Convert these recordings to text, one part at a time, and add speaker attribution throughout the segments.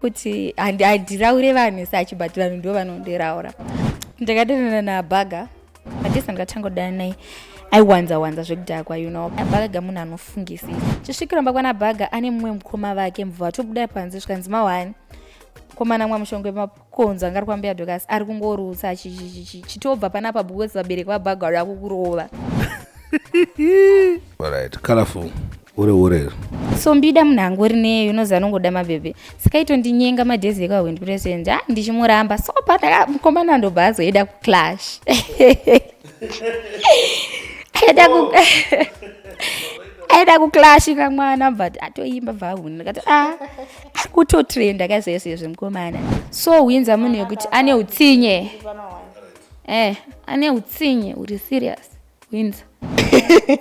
Speaker 1: Kuti handiraure vanhu sachi, but vanhu ndo vanondiraura. Ndakadanana naBaga madhesi ndikatanga kudana naye, aiwanza wanza zvekudhakwa. Bhaga munhu anofungisisa. Chisvikira mba kwana Bhaga ane mumwe mukoma vake, mubva vatobuda panze, zvikanzi mawani komana mwamushongo makonzo anga ari kwambuya Dokasi ari kungorutsa chitobva panapa because vabereki vaBhaga vari kukurova.
Speaker 2: Alright, Colorful, uri ure?
Speaker 1: So Mbida munhu angori neyo unozi anongoda mabhebhe, saka itondinyenga madhezi ekahwendi present a ndichimuramba. So pana mukomana ndobva azoenda kuclash, aida kuclash kamwana, but atoimba bva ahuni. Ndikati a ari kutotrenda kazvezvezve mukomana. So Winza munhu yekuti ane utsinye, ane utsinye uri serious, Winza.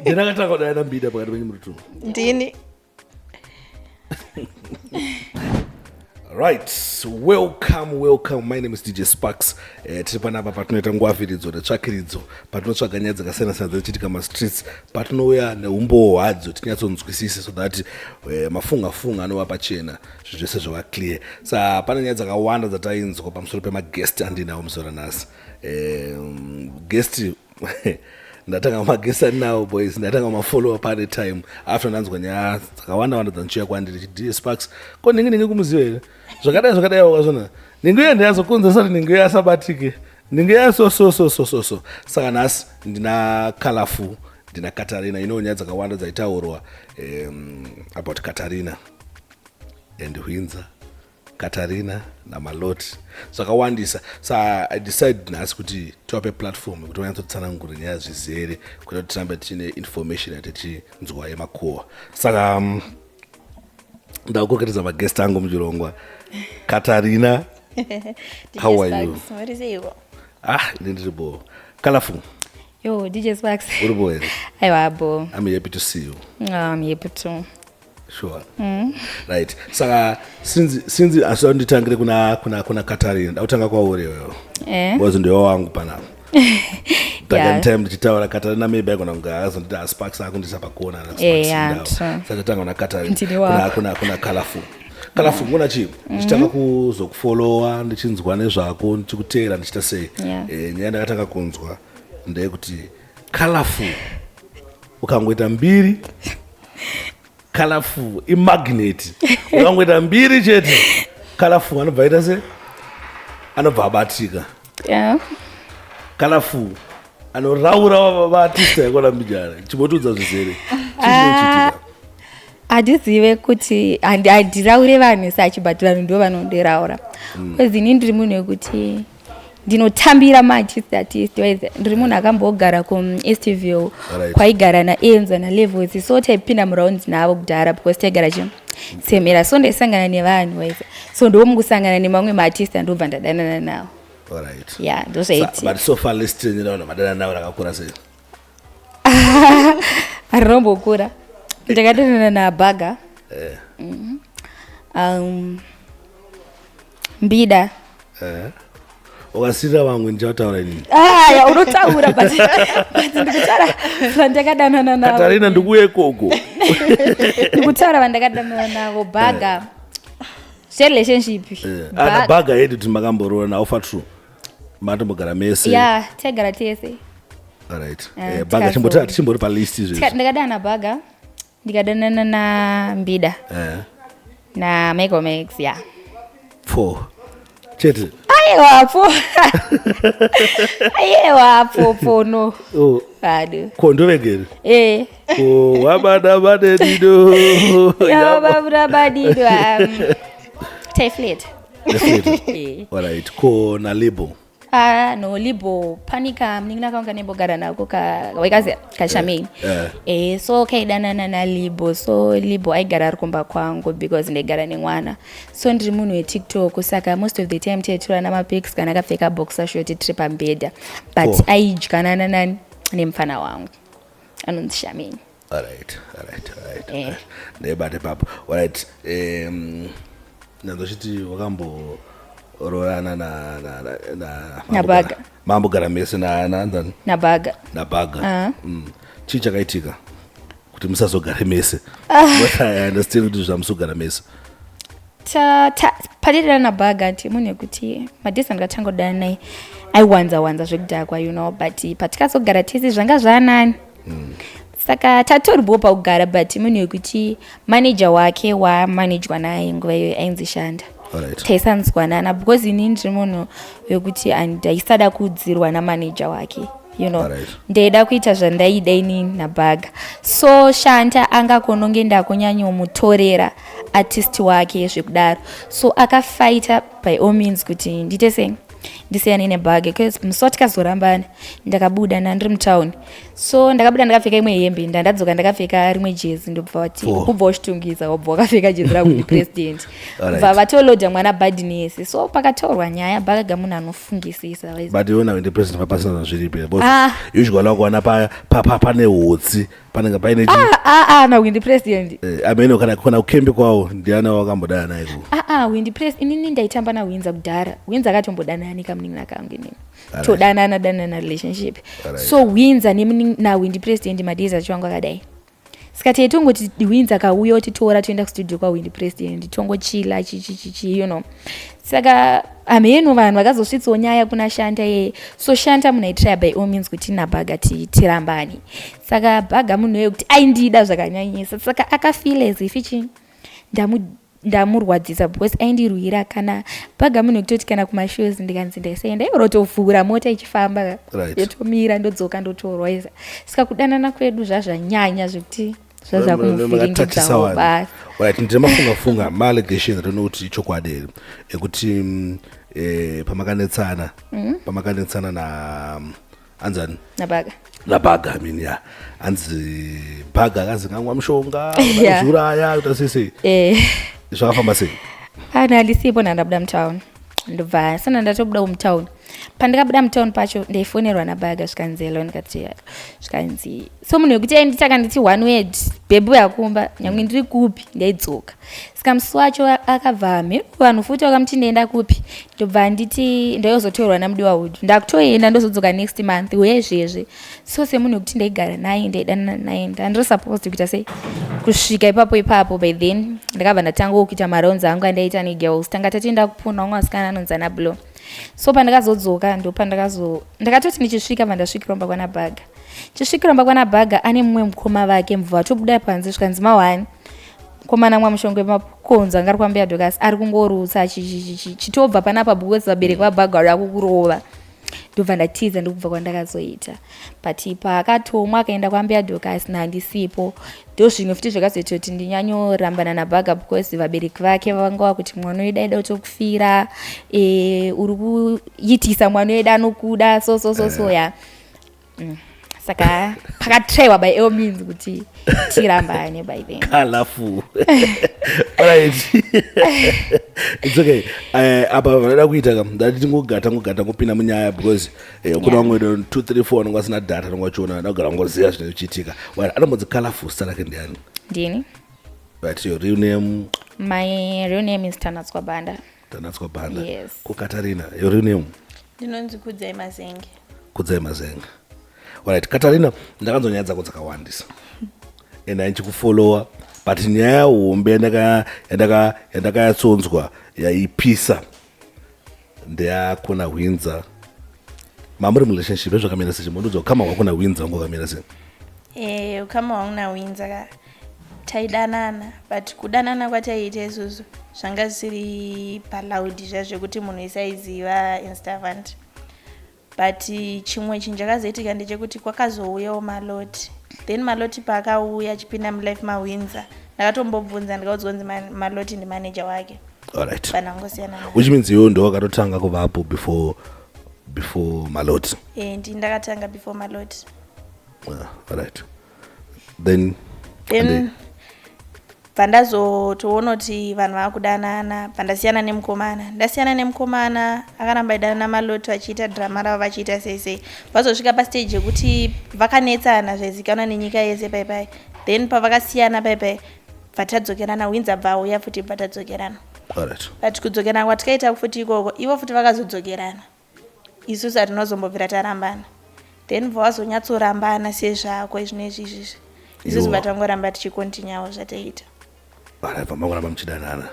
Speaker 2: Ndinakatanga kudana Mbida pakati penyu muri two?
Speaker 3: Ndini.
Speaker 2: Right, welcome, welcome. My name is DJ Sparks. Tiri panapa patinoita ngwavhiridzo netsvakiridzo, patinotsvaga nyaya dzakasiyana siyana dzichiitika mastreets, patinouya neumbowo hwadzo tinyatsonzwisise so that mafunga funga anova pachena, zvinhu zvese zvova clear. Sa pane nyaya dzakawanda dzatainzwa pamusoro pemaguest andinawo musoro nhasi. Guest ndatanga maguest andinawo, boys, ndatanga mafollower pane time after ndanzwa nyaya dzakawanda wanda dzandichiuya kwandiri chidj Sparks, ko ningi ningi kumuziva here, zvakadai zvakadai, wakazvona ningi uye ndiyazokonzeresa kuti ningi uye asabatike, ningi uye so so so so so so. Saka nhasi ndina Colorful, ndina Katarina. Nyaya dzakawanda dzaitaurwa about Katarina and Hwinza, Katarina naMaloti, zvakawandisa. Sa I decide nhasi kuti tivape platform yekuti vanyatsotsanangura nyaya zvizere, kuita kuti tirambe tiine information yatichinzwa yemakuhwa. Saka ndakukokeredza maguest angu muchirongwa. Katarina, how are you?
Speaker 3: Muri seiko?
Speaker 2: Ah, ini ndiri bo. Colorful.
Speaker 1: Yo, DJ Sparks.
Speaker 2: Uri bo here?
Speaker 1: Aiwa, bo.
Speaker 2: I'm happy to see you.
Speaker 1: I'm happy too.
Speaker 2: Sure. Right, saka since asida nditangire kuna Katarina, ndakutanga kwauri iwewe because ndiwe wangu panapa. Taka time ndichitaura Katarina, maybe aigona kunge akazonditi aSparks akundisa pakona.
Speaker 1: Yeah, true.
Speaker 2: Saka tanga kuna Katarina.
Speaker 1: Ndini wako.
Speaker 2: Kuna Colorful. Colorful, ngona chii, ndichitanga kuzokufollowa, ndichinzwa nezvako, ndichikuteera, ndichiita sei, nyaya ndakatanga kunzwa ndeyekuti Colorful ukangoita mbiri, Colorful imagnet. Ukangoita mbiri chete, Colorful anobva aita se anobva abatika. Colorful anoraura vaartista yakona mbijana. Chimbotiudza zvizere, chii chinochitika?
Speaker 1: Handizive kuti handiraure vanhu sachi, but vanhu ndo vanondiraura because ini ndiri munhu wekuti ndinotambira maartist artist wise. Ndiri munhu akambogara kuStville kwaigara naEnza naLevels, so taipinda murounds navo kudhara because taigara chi semera, so ndaisangana nevanhu wise, so ndomukusangana nemamwe maartist andobva ndadanana nawo. Ya, ndozvaitika.
Speaker 2: But so far list yenyu navanhu madana navo rakakura sei?
Speaker 1: Rinombokura. Ndakadanana naBaga, Mbida.
Speaker 2: Ukasirira vamwe ndichataura inini.
Speaker 1: Aya, unotaura, but ndikutaura vandakadanana navo.
Speaker 2: Katarina, ndikuuye ikoko.
Speaker 1: Ndikutaura vandakadanana navo. Baga zverelationship.
Speaker 2: Ana Baga yedu kuti makamboroora nawo, fa true matombogara mese?
Speaker 1: Ya, taigara tese.
Speaker 2: Alright. Baga chimboti tichimbori palist izvezvi.
Speaker 1: Ndakadanana naBaga, ndikadanana naMbida, naMichael Max, ya.
Speaker 2: Four chete?
Speaker 1: Aiwa, po, aiwa, po po, no.
Speaker 2: Oh,
Speaker 1: ado.
Speaker 2: Ko ndovegere?
Speaker 1: Eh.
Speaker 2: Ko wabada badedido?
Speaker 1: Yababudabadido, taiflet. Eh.
Speaker 2: Alright, ko naLibo?
Speaker 1: Ah, no, Libo panika munin'ina kangu kanembogara nako ka waikazi kashamei. So kaidanana naLibo, so Libo aigara ari kumba kwangu because ndaigara nemwana. So ndiri munhu weTikTok, saka most of the time taitorana mapics kana akapfeka boxer short tiri pambedha, but aidyanana nani, nemufana wangu anonzi Shameni.
Speaker 2: Alright. Ndaibata ipapo. Alright, nanzochiti wakambororana na
Speaker 1: NaBaga.
Speaker 2: Mambogara mese na nani?
Speaker 1: NaBaga.
Speaker 2: NaBaga.
Speaker 1: Ah.
Speaker 2: Chii chakaitika kuti musazogare mese? But I understand kuti zvamusogara mese.
Speaker 1: Pataidanana naBhaga ti munhu yekuti madhesi andikatanga kudana naye aiwanza wanza zvekudhakwa, but patikazogara tese zvanga zvaanani. Saka tatoribowo pakugara, but munhu yekuti manager wake wamanejwa naye nguva iyoyo ainzi Shanda. Taisanzwanana because inini ndiri munhu wekuti ndaisada kuudzirwa namanager wake. Ndaida kuita zvandaida inini naBhaga, so Shanta angakononge ndakunyanyomutorera artist wake zvekudaro, so akafighta by all means kuti ndiite sei, ndisiyane nebhaga, because musi watikazorambana ndakabuda ndandiri mutauni, so ndakabuda ndakapfeka imwe hembe, ndandadzoka ndakapfeka rimwe jezi, ndobva vati,
Speaker 2: Four.
Speaker 1: "Kubva uchitungisa wabva wakapfeka jezi rako president." Bva vatolodha mwana badness, so pakataurwa nyaya, Bhagaga munhu anofungisisa, waiziva.
Speaker 2: But iwona wende president papasina zviripi because
Speaker 1: Ah.
Speaker 2: usually wakuona pane hotsi, panenge paine
Speaker 1: Ah, ah, ah, naWindi President.
Speaker 2: Amene kana kukembi kwawo ndiani wakambodana naye ku?
Speaker 1: Ah, ah, Windi Pres, inini ndaitamba naWinza kudhara. Winza akatombodanani kamunin'ina kangu inini, todanana danana relationship. So Winza naWindi President madays acho angu akadai, saka taitongoti Winza kauya otitora toenda kustudio kwaWindi President, tongochila chichichichi. Saka hameno vanhu vakazosvitsawo nyaya kuna Shanta yeye, so Shanta munhu aitrya by all means kuti naBhaga tirambane. Saka Bhaga munhu wekuti aindida zvakanyanyisa, saka akafeel as if chii, ndamurwadzisa because aindirwira. Kana Bhaga munhu wekutoti kana kumashows ndikanzi ndaisaenda, irotovhura mota ichifamba, yotomira, ndodzoka ndotorwa isa. Saka kudanana kwedu zvazvanyanya zvekuti zvazvakumuvhiringidzawo basa.
Speaker 2: Right, ndine mafunga-funga maallegations rinokuti ichokwadi here ekuti pamakanetsana pamakanetsana na anzani?
Speaker 1: NaBhaga.
Speaker 2: NaBhaga, I mean, yeah, anzi Bhaga akazi ngamwa mushonga, zviuraya, kuita sei sei. Zvakafamba sei?
Speaker 1: Ana handisipo, ndandabuda mutauni, ndobva sana ndatobuda mutauni. Pandikabuda mutauni pacho ndaifonerwa naBhaga, zvikanzi hello, ndikati, zvikanzi, so munhu wekuti ainditi akanditi one word, "Bhebhi, yakumba," nyange ndiri kupi ndaidzoka. Saka musi wacho akabva mheno vanhu futi vakamuti ndaenda kupi, ndobva nditi ndaizotorwa namudiwa udu, ndakutoenda, ndozodzoka next month uyezvezve. So semunhu wekuti ndaigara naye, ndaidanana naye, ndandiri supposed kuita sei kusvika ipapo ipapo. By then ndakabva ndatangawo kuita marounds angu andaita negirls, tanga tatoenda kupuna umwe vasikana anonzi ana Blo. So pandakazodzoka, ndopandakazo ndakatoti ndichisvika, bva ndasvikirwa mba kwana Bhaga. Ndichisvikirwa mba kwana Bhaga ane mumwe mukoma vake, mubva vatobuda panze, zvikanzi mawani mukomana mwa mushonga wemakonzo anga ari kwambuya Dokasi ari kungorutsa, chitobva panapa because vabereki vaBhaga vari kukurova. Ndobva ndatiza, ndokubva kwandakazoita, but paakatomwa akaenda kwambuya Dokasi nandisipo, ndo zvimwe futi zvakazoita kuti ndinyanyorambana naBhaga, because vabereki vake vanga vakuti mwana wedu aida kutokufira, uri kuitisa mwana wedu anokuda, so so so so ya. Saka pakatraiwa by all means kuti tirambane by then.
Speaker 2: Colorful. Alright, it's okay. Apa vanoda kuita ka, ndati tingogata ngogata ngopinda munyaya because kuna vamwe 2 3 4 vanonga vasina data, vanonga vachiona vanogara vangoziva zvinenge zvichiitika. Well, anombonzi Colorful, zita rake ndiani?
Speaker 1: Ndini.
Speaker 2: Right, your real name?
Speaker 1: My real name is Tanatswa Banda.
Speaker 2: Tanatswa Banda.
Speaker 1: Yes.
Speaker 2: Kukatarina, your real name?
Speaker 3: Ndinonzi Kudzai Mazenge.
Speaker 2: Kudzai Mazenga. Alright, Katarina, ndakanzwa nyaya dzako dzakawandisa and ainchikufollowa, but nyaya hombe yandakayatsonzwa yaipisa ndeyakuna Hwinza. Mamuri murelationship ezvakamira sei? Chimbondiudza ukama hwako naHwinza wangu wakamira sei?
Speaker 3: Ukama hwangu naWinza ka, taidanana, but kudanana kwataiita isusu zvanga zvisiri paloud zviya zvekuti munhu isaiziva instavant. But chimwe chinhu chakazoitika ndechekuti kwakazouyawo Maloti. Then Maloti paakauya achipinda mulife maWinza, ndakatombobvunza, ndikaudzwa kunzi Maloti ndimanager wake. Vanhu vangosiyana naye.
Speaker 2: Which means iwe ndo wakatotanga kuvapo before Maloti?
Speaker 3: Ndini ndakatanga before Maloti.
Speaker 2: Ah, alright, then
Speaker 3: Then bva ndazotoona kuti vanhu vakudanana, bva ndasiyana nemukomana. Ndasiyana nemukomana, akaramba aidana naMaloti, vachiita drama ravo, vachiita sei sei, vazosvika pastage yekuti vakanetsana zvaizikanwa nenyika yese paipai. Then pavakasiyana paipai, bva tadzokerana. Winza bva auya futi, bva tadzokerana. But kudzokerana kwatikaita futi ikoko, ivo futi vakazodzokerana, isusu hatinozombobvira tarambana. Then bva vazonyatsorambana sezvako izvinezvi izvizvi, isusu
Speaker 2: Iwo.
Speaker 3: bva tangoramba tichikontinyawo zvataiita.
Speaker 2: Alright, mangoramba muchidanana.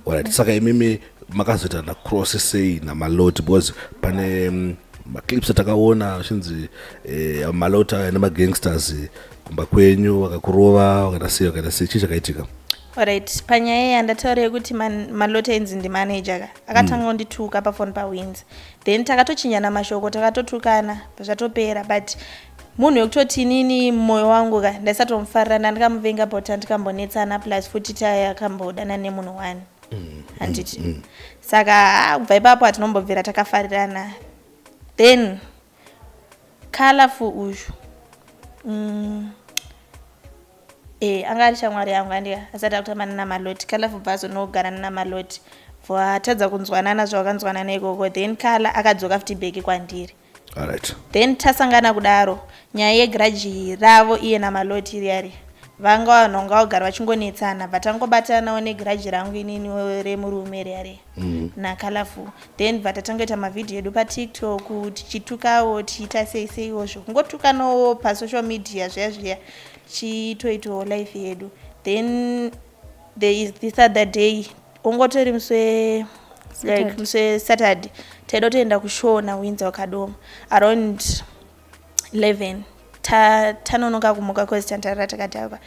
Speaker 2: Alright, saka imimi makazoita nacross sei naMaloti? Because pane maclips atakaona achinzi Maloti aya nemagangsters kumba kwenyu, vakakurova, vakaita sei, vakaita sei. Chii chakaitika?
Speaker 3: Alright, panyaya yandataura yekuti Maloti ainzi ndimanager ka, akatanga kundituka pafoni paWinds, then takatochinjana mashoko, takatotukana, zvatopera. But munhu wekutoti inini mumwoyo wangu ka ndaisatomufarira, ndandikamuvenga, but andikambonetsana, plus futi tayakambodana nemunhu one, handiti? Saka kubva ipapo hatinombobvira takafarirana. Then Colorful uyu, anga ari shamwari yangu, andika asati akutambana naMaloti. Colorful bva azonogara naMaloti, vatadza kunzwanana zvavakanzwanana ikoko. Then Kala akadzoka futi back kwandiri. Then tasangana kudaro, nyaya yegrudge ravo iye naMaloti riyari, vanga vanhu vanga vagara vachingonetsana, bva tangobatanawo negrudge rangu inini remurume riyari naColorful. Then bva tatangoita mavhidhiyo edu paTikTok, tichitukawo, tichiita sei seiwo, zvokungotukanawo pasocial media zviya zviya, tichitoitawo life yedu. Then there is this other day, ungotori musi like
Speaker 1: Saturday.
Speaker 3: Musi weSaturday taida kutoenda kushow naWinza Wakadoma around 11. Tanonoka kumuka cause tandarara takadhakwa.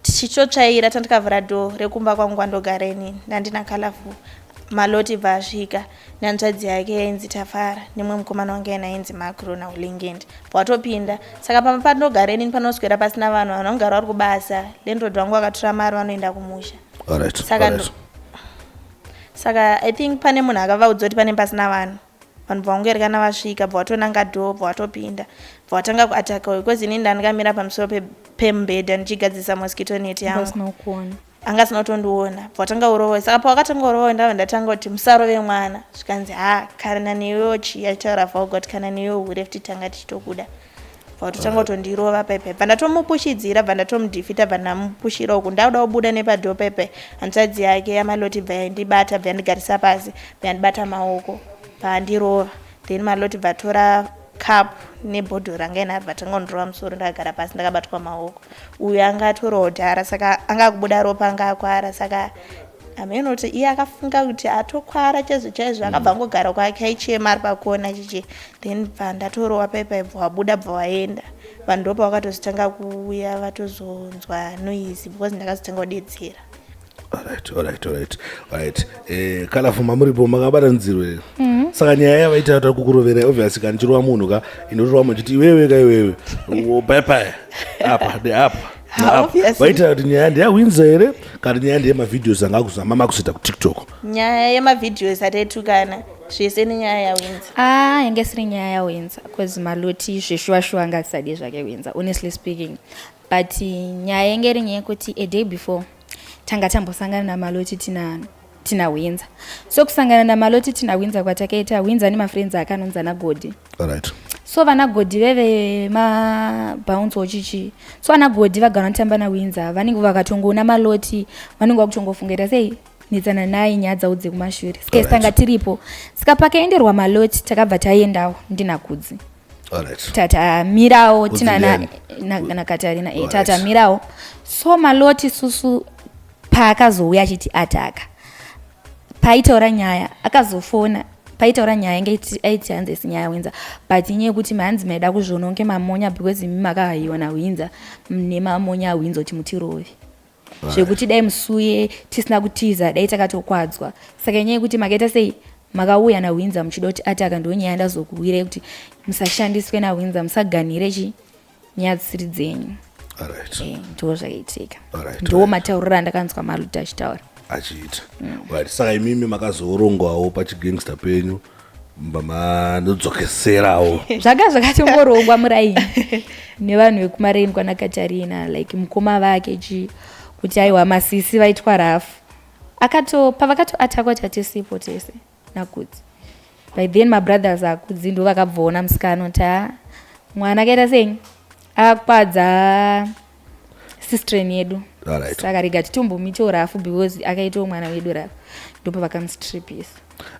Speaker 3: Tichitotsvaira, tandikavhura door rekumba kwangu kwandogara inini, ndandina Colorful. Maloti bva asvika nehanzvadzi yake yainzi Tafara nemumwe mukomana wange aina ainzi Macro naUlingend, bva watopinda. Saka pamba pandogara inini panoswera pasina vanhu, vanhu vanogara vari kubasa. Landlord wangu akatora mari, vanoenda kumusha. Saka saka I think pane munhu akavaudza kuti pane pasina vanhu. Vanhu bva kana vasvika, bva vatonanga door, bva vatopinda, bva vatanga kuataka, because inini ndandikamira pamusoro pemubhedha ndichigadzisa mosquito net yangu.
Speaker 1: Vasina kuona.
Speaker 3: Anga asina kutondiona, bva vatanga kurova. Saka pavakatanga kurova, ndabva ndatanga kuti, "Musarove mwana." Zvikanzi, "Ha, kana newewo chi," achitaura vulgar, kuti, "Kana newewo hure futi, tanga tichitokuda." Bva vatotanga kutondirova paipai, bva ndatomupushyidzira, bva ndatomudhifita, bva ndamupushira uku, ndakuda kubuda nepadoor paipai, hanzvadzi yake yaMaloti bva yandibata, bva yandigarisa pasi, bva yandibata maoko, bva andirova. Then Maloti bva atora cup nebhodhoro ranga inaro, bva tanga kundirova musoro ndakagara pasi ndakabatwa maoko. Uyu anga atorawo dhara, saka anga akubuda ropa, anga akwara. Saka hameno kuti iye akafunga kuti atokwara chaizvo chaizvo, akabva angogara kwake, aichema ari pakona chichi. Then bva ndatorowa paipai, bva wabuda, bva waenda. Vanhu ndo pavakatozotanga kuuya, vatozonzwa noise, because ndakazotanga kudedzera.
Speaker 2: Alright. Colorful, mamuripo makabatanidzirwe here? Saka nyaya yavaita kuti kukuroverai, obviously kana chirova munhu ka, inotorova munhu chiti iwewe ka, iwewe bye apa neapa neapa.
Speaker 3: Obviously.
Speaker 2: Vaita kuti nyaya ndeyaWinza here, kana nyaya ndeyemavideos anga akuzama makuzoita kuTikTok?
Speaker 3: Nyaya yemavideos ataitukana zvese nenyaya yaWinza.
Speaker 1: Ah, yange isiri nyaya yaWinza, because Maloti zveshuwa shuwa anga asisadi zvake Winza, honestly speaking. But nyaya yange iri nyaya yekuti a day before tanga tambosangana naMaloti tina Winza. So kusangana naMaloti tina Winza kwatakaita, Winza nemafriends ake anonzi ana Godi. So vana Godi veve mabounce chichi, so ana Godi vagara vanotamba naWinza, vanenge vakatongoona Maloti vanenge vakutongofungaita sei, netsana naye nyaya dzavo dzekumashure. Saka tanga tiripo, saka pakaenderwa Maloti takabva taendawo, ndinakudzi. Tatamirawo.
Speaker 2: Kudzi
Speaker 1: Tina
Speaker 2: ndiani?
Speaker 1: naKatarina tatamirawo. So Maloti susu paakazouya achiti ataka, paitaura nyaya akazofona, paitaura nyaya yange aiti hanzi isi nyaya yaWinza, but inyaya yekuti hanzi maida kuzviona kunge mamonya, because imi makahayiwa naWinza nemamonya aWinza kuti mutirove, zvekuti dai musuye tisina kutiza dai takatokwadzwa. Saka inyaya yekuti makaita sei, makauya naWinza muchida kuti ataka, ndo nyaya ndazokuwirai kuti musashandiswe naWinza, musaganhire chi nyaya dzisiri dzenyu. Ndo zvakaitika. Ndo matauriro andakanzwa Maloti achitaura.
Speaker 2: Achiita. Right, saka imimi makazorongwawo pachigangster penyu, manodzokeserawo?
Speaker 1: Zvanga zvakatongorongwa muraini nevanhu vekumaraini kwana Katarina, like mukoma vake chi, kuti aiwa, masisi vaitwa rafu. Akato pavakatoatakwa tatisipo tese naKudzi. By then mabrothers aKudzi ndo vakabvoona musikana kuti ha, mwana akaita sei, akwadza sistren yedu. Saka rega titombomuitawo rafu, because akaitawo mwana wedu rafu. Ndopavakamustripisa.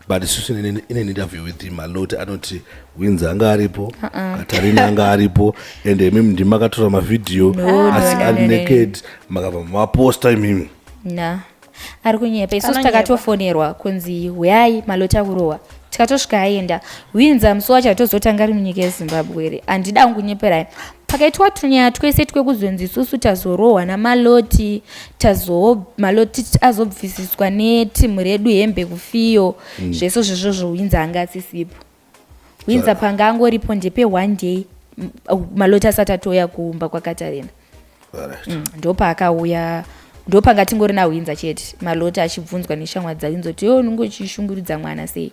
Speaker 2: But isusu in an interview with him, Maloti anoti Winza anga aripo, Katarina anga aripo, and imimi ndimi makatora mavhidhiyo
Speaker 1: No,
Speaker 2: asi
Speaker 1: no,
Speaker 2: ari
Speaker 1: no, no.
Speaker 2: naked, makabva maposta imimi.
Speaker 1: Na ari kunyepa. Isusu
Speaker 3: Anonyepa.
Speaker 1: Takatofonerwa kunzi huyai, Maloti akurohwa. Tikatosvika aenda. Winza musi wacho atozotanga ari munyika yeZimbabwe here? Handida kungunyeperai. Pakaitwa tunyaya twese twekuzonzi isusu tazorohwa naMaloti, tazo Maloti azobvisiswa netimu redu hembe kufiyo, zvese zvezvozvo Winza anga asisipo. Winza panga angoripo ndepe one day Maloti asati atouya kumba kwaKatarina. Ndopaakauya, ndopanga tingori naHwinza chete. Maloti achibvunzwa neshamwari dzaHwinza kuti yo unonge uchishungurudza mwana sei.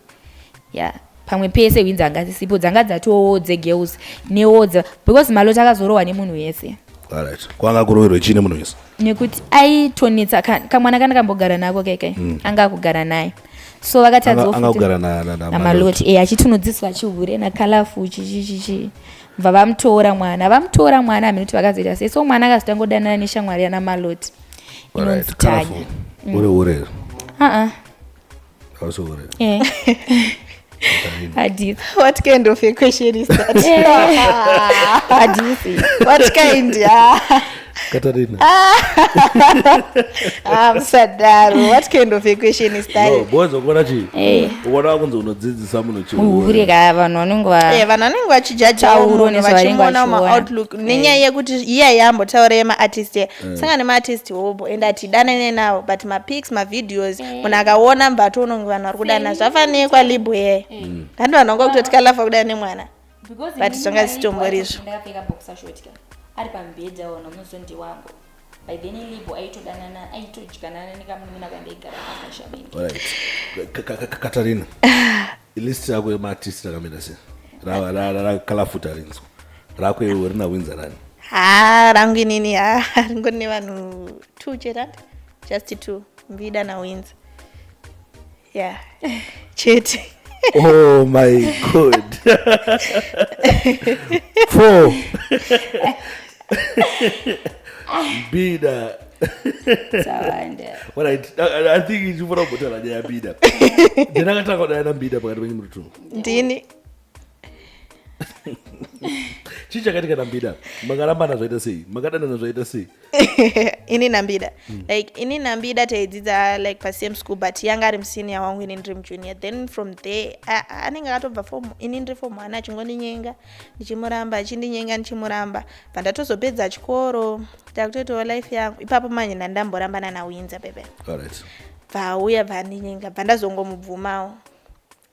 Speaker 1: Ya, pamwe pese Hwinza anga asisipo, dzanga dzatowo dzegirls newodza, because Maloti akazorohwa nemunhu wese.
Speaker 2: Alright, kwanga kuroverwe chii nemunhu wese?
Speaker 1: Nekuti aitonetsa kamwana kana kambogara nako kaikai, anga akugara naye, so vakatadzawo
Speaker 2: Anga
Speaker 1: futi
Speaker 2: kugara
Speaker 1: naMaloti e, achitonodzidziswa chihure nakalafu chichichichi. Bva vamutora mwana, vamutora mwana, hamene kuti vakazoita sei. So mwana akazotangodanana neshamwari yana Maloti inonzi Tanya.
Speaker 2: Uri ure?
Speaker 1: Aa.
Speaker 2: Hausi ure?
Speaker 1: Eh, hadisi.
Speaker 3: What kind of a question is that?
Speaker 1: Hadisi.
Speaker 3: What kind? Yeah.
Speaker 2: Katarina.
Speaker 3: Ah, musadaro. What kind of a question is that?
Speaker 2: No, boys, ukuona chii?
Speaker 1: Eh.
Speaker 2: Ukuona kunzi unodzidzisa munhu
Speaker 1: Uhure
Speaker 2: chihure.
Speaker 1: ka, vanhu vanenge
Speaker 3: Eh, vanhu vanenge vachijajawo
Speaker 1: Tauro
Speaker 3: munhu
Speaker 1: nezvavanenge
Speaker 3: vachimuona
Speaker 1: vachiona.
Speaker 3: maoutlook, nenyaya yekuti iye yambotaura yemaartist, sanga nemaartist hobo and hatidanane navo, but mapics, mavideos, munhu akaona mbatoona kunge vanhu vari kudana. Zvafanekwa libho yeye, handi vanhu vanga kutoti kalafa kudana nemwana. But zvanga zvichitomborizvo.
Speaker 1: Ndakapfeka boxer short ka, ari pamubhedha ona muzondi wangu. By then Libo aitodanana, aitodyanana nekamunun'una kandaigara pakashamini.
Speaker 2: Alright. Katarina, list yako yemaartist rakamira sei? Rakalafuta rinzwa rako iwe rina Winza rani?
Speaker 3: Ha, rangu inini, ha, ringori nevanhu two chete, handi just two, Mbida naWinza, yeah, chete.
Speaker 2: Oh my God, four, Mbida.
Speaker 1: Tawanda.
Speaker 2: Alright, I think ichifuna kumbotaura nyaya yaMbida. Ndinakatanga kudana naMbida pakati penyu muri two?
Speaker 3: Ndini.
Speaker 2: Chii chakaitika naMbida? Makarambana zvaita sei? Makadanana zvaita sei?
Speaker 3: Ini naMbida, like, ini naMbida taidzidza like pasame school, but yanga ari musenior wangu, ini ndiri mujunior. Then from there anenge akatobva form, ini ndiri form one, achingondinyenga ndichimuramba, achindinyenga ndichimuramba. Bva ndatozopedza chikoro, takutoitawo life yangu. Ipapo manje ndandamborambana naWinza bebe. Bva auya, bva andinyenga, bva ndazongomubvumawo.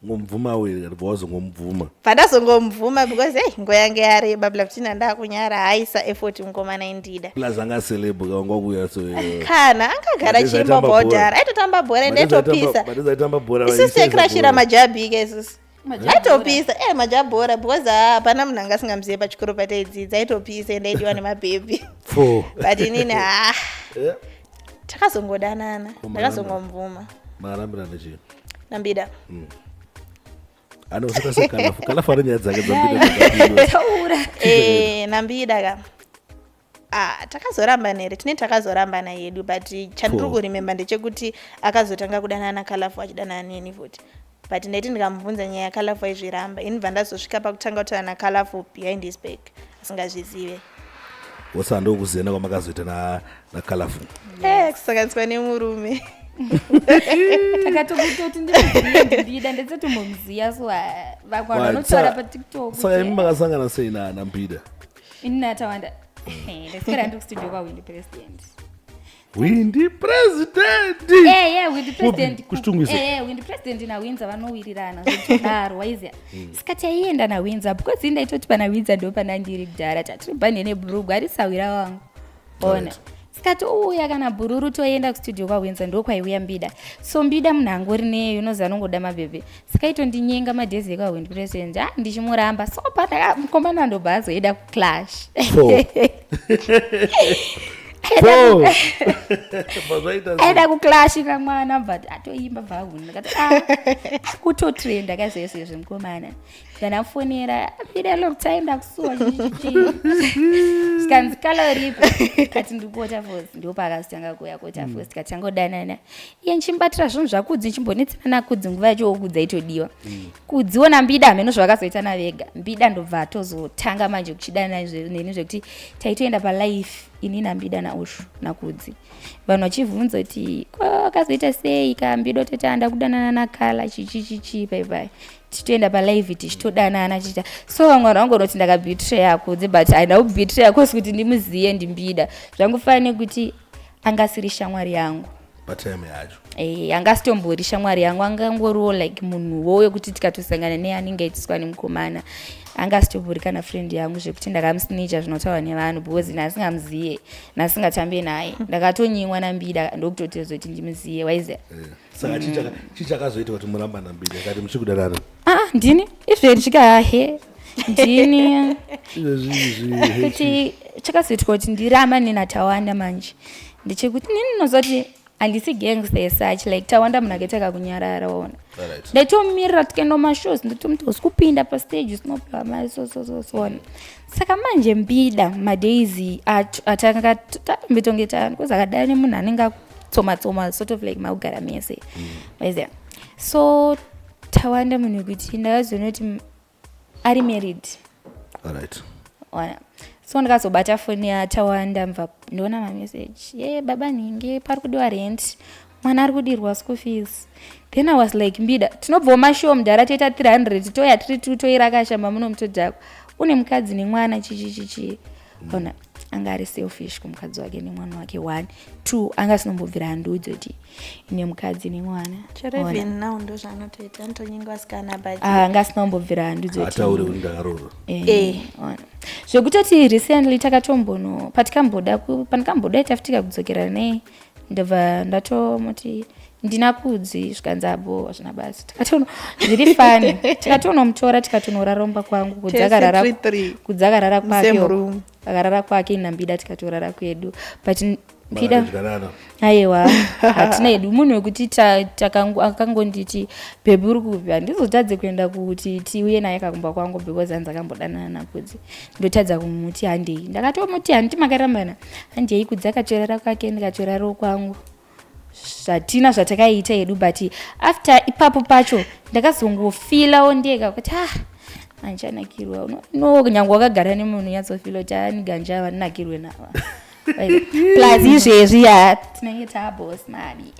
Speaker 2: Ngomubvuma weri, bva wazongomubvuma?
Speaker 3: Bva ndazongomubvuma because ei, nguva yange yareba bla kuti ndandakunyara, haisa effort mukomana indida.
Speaker 2: Plus anga celeb kawanga kuuya, so
Speaker 3: Kana angagara
Speaker 2: Madezi
Speaker 3: chiimba
Speaker 2: aitamba bhora.
Speaker 3: bhodhara, aitotamba bhora ende
Speaker 2: Madezi
Speaker 3: aitopisa.
Speaker 2: Madezi aitamba bhora.
Speaker 3: Isusu
Speaker 2: Vaiseza
Speaker 3: taikrashira
Speaker 2: bhora.
Speaker 3: majabhi isusu, aitopisa e majabhora, because haa, hapana munhu anga asingamuzive pachikoro pataidzidza. Aitopisa ende aidiwa nemabhebhi.
Speaker 2: Four.
Speaker 3: But inini, ha, takazongodanana.
Speaker 2: Kumaramba.
Speaker 3: Ndakazongomubvuma.
Speaker 2: Makarambirana chii?
Speaker 3: NaMbida.
Speaker 2: Anosita sekalafu kalafu ane nyaya dzake dzaMbida dzakapindwa.
Speaker 1: Taura.
Speaker 3: Eh, naMbida ka, ah, takazorambana here? Tine takazorambana yedu, but chandiri
Speaker 2: Four.
Speaker 3: kuremember ndechekuti akazotanga kudanana nakalafu, achidanana neni futi, but ndaiti ndikamubvunza nyaya yakalafu aizviramba. Ini bva ndazosvika pakutanga kutaura nakalafu behind his back asingazvizive.
Speaker 2: Wosa ndokuzena kwamakazoita nakalafu?
Speaker 3: Eh, kusanganiswa nemurume.
Speaker 1: Takatokutoti ndimuziye Ndibida, ndetsetombomuziya, so ah, vamwe vanhu vanotaura paTikTok.
Speaker 2: Saka imi makasangana sei naMbida?
Speaker 1: Ini naTawanda ndaswera ndiri kustudio kwaWindi President.
Speaker 2: Windi President?
Speaker 1: Eh, yeah, Windi President.
Speaker 2: KuChitungwiza?
Speaker 1: Eh, eh, Windi President naWinza vanowirirana zvekudaro, waiziya. Saka taienda naWinza because ini ndaitoti pana Winza ndo pana ndiri kudhara, tatiri bhande nebhurugwa, arisawira wangu ona. Saka touya kana bhururu, toenda kustudio kwaWinza, ndo kwaiuya Mbida. So Mbida munhu angori neyo unozi anongoda mabhebhe, saka itondinyenga madhezi ekwaWindi President, ah, ndichimuramba. So pana mukomana ndobva azoenda kuclash.
Speaker 2: Four. Four. Mazvaita sei?
Speaker 1: Aida kuclash kamwana, but atoimba bvahuni, ndakati ah, kutotrenda kazvezvezvi mukomana. Ndanafonera Mbida, long time, ndakusuwa, chichichi. Zvikanzi kala uripo? Kati ndikuota Falls. Ndipo paakazotanga kuuya kuota Falls, tikati tangodanana. Iye ndichimubatira zvinhu zvaKudzi, ndichimbonetsana naKudzi nguva yacho, Kudzi aitodiwa. Kudziona Mbida, hameno zvavakazoitana vega. Mbida ndobva atozotanga manje kuchidana neni, zvekuti taitoenda palife. Ini naMbida naUshu naKudzi, vanhu vachibvunza kuti kwakazoita sei kaMbida, toti anda kudanana nakala chichi chichi paipai, tichitoenda palive tichitodanana chiita. So vamwe vanhu vangonoti ndakabetreya Kudzi, but handina kubetreya cause kuti ndimuziye ndiMbida. Zvangofanira nekuti angasiri shamwari yangu
Speaker 2: patime yacho.
Speaker 1: Angasitombori shamwari yangu, angangoriwo like munhuwo wekuti tikatosangana neye anenge aitiswa nemukomana. Angasitombori kana friend yangu zvekuti ndakamusnitcha zvinotaurwa nevanhu, because ndasingamuziye, ndasingatambe naye. Ndakatonyimwa naMbida ndokutotedza kuti ndimuziye, waiziya.
Speaker 2: Saka chii chakazoita kuti muramba naMbida kati muchikudanana?
Speaker 1: Ah, ndini izvezvi kahe ndini
Speaker 2: Izvezvi.
Speaker 1: Kuti chakazoitwa kuti ndiramba naTawanda manje ndechekuti nini ndinozoti handisi gangster as such. Like Tawanda munhu akaita kakunyarara, waona. Ndaitomirira tikaenda mumashows, ndotomuti usi kupinda pastage usinopiwa mari, so so so so on. Saka manje Mbida madays atanga tatombitonge because akadai nemunhu anenge akutsoma-tsoma, sort of like maugara mese, waiziya. So Tawanda munhu wekuti ndakazoona kuti ari married. Ona, so ndakazobata foni yaTawanda, mva ndoona mameseji ye baba nhingi, pari kudiwa rent, mwana ari kudirwa school fees. Then I was like, "Mbida, tinobvawo mashow mudhara, toita 300, toya tiri tu toirakasha muno mutodhakwa, une mukadzi nemwana, chichi chichi." Ona, anga ari selfish kumukadzi wake nemwana wake. One, two, anga asinombobvira andiudze kuti ine mukadzi nemwana.
Speaker 3: Chero even now ndo zvaanotoita, anotonyenga vasikana, but
Speaker 1: Ah, anga asina kumbobvira andiudze kuti
Speaker 2: Ataure kuti ndakarora.
Speaker 1: Ona. Zvekutoti recently takatombono patikamboda pandikamboda ita futi kakudzokera nei, ndobva ndatomuti ndina Kudzi, zvikanzi abo hazvina basa. Tikatono zviri fani, tikatonomutora, tikatonoraromba kwangu. Kudzi
Speaker 3: Tese
Speaker 1: akarara
Speaker 3: three, three.
Speaker 1: Kudzi akarara kwake
Speaker 3: Same
Speaker 1: uko.
Speaker 3: room.
Speaker 1: Akarara kwake, naMbida tikatorara kwedu, but Mbida
Speaker 2: Makatodyanana.
Speaker 1: Aiwa, hatina hedu. Munhu wekuti akangonditi, "Baby, uri kupi?" handizotadze kuenda kuti tiuye naye kakumba kwangu because hanzi akambodanana naKudzi. Ndotadza kumuti handei? Ndakatomuti, "Handiti makarambana? Handei." Kudzi akatorara kwake, ndikatorarawo kwangu. Zvatina zvatakaita hedu, but after ipapo pacho ndakazongofeelawo ndega kuti ah, handichanakirwa. No, nyange wakagara nemunhu, unyatsofeela kuti ah, niganja vandinakirwe nava. Plus izvezvi ya tinenge tabos mari.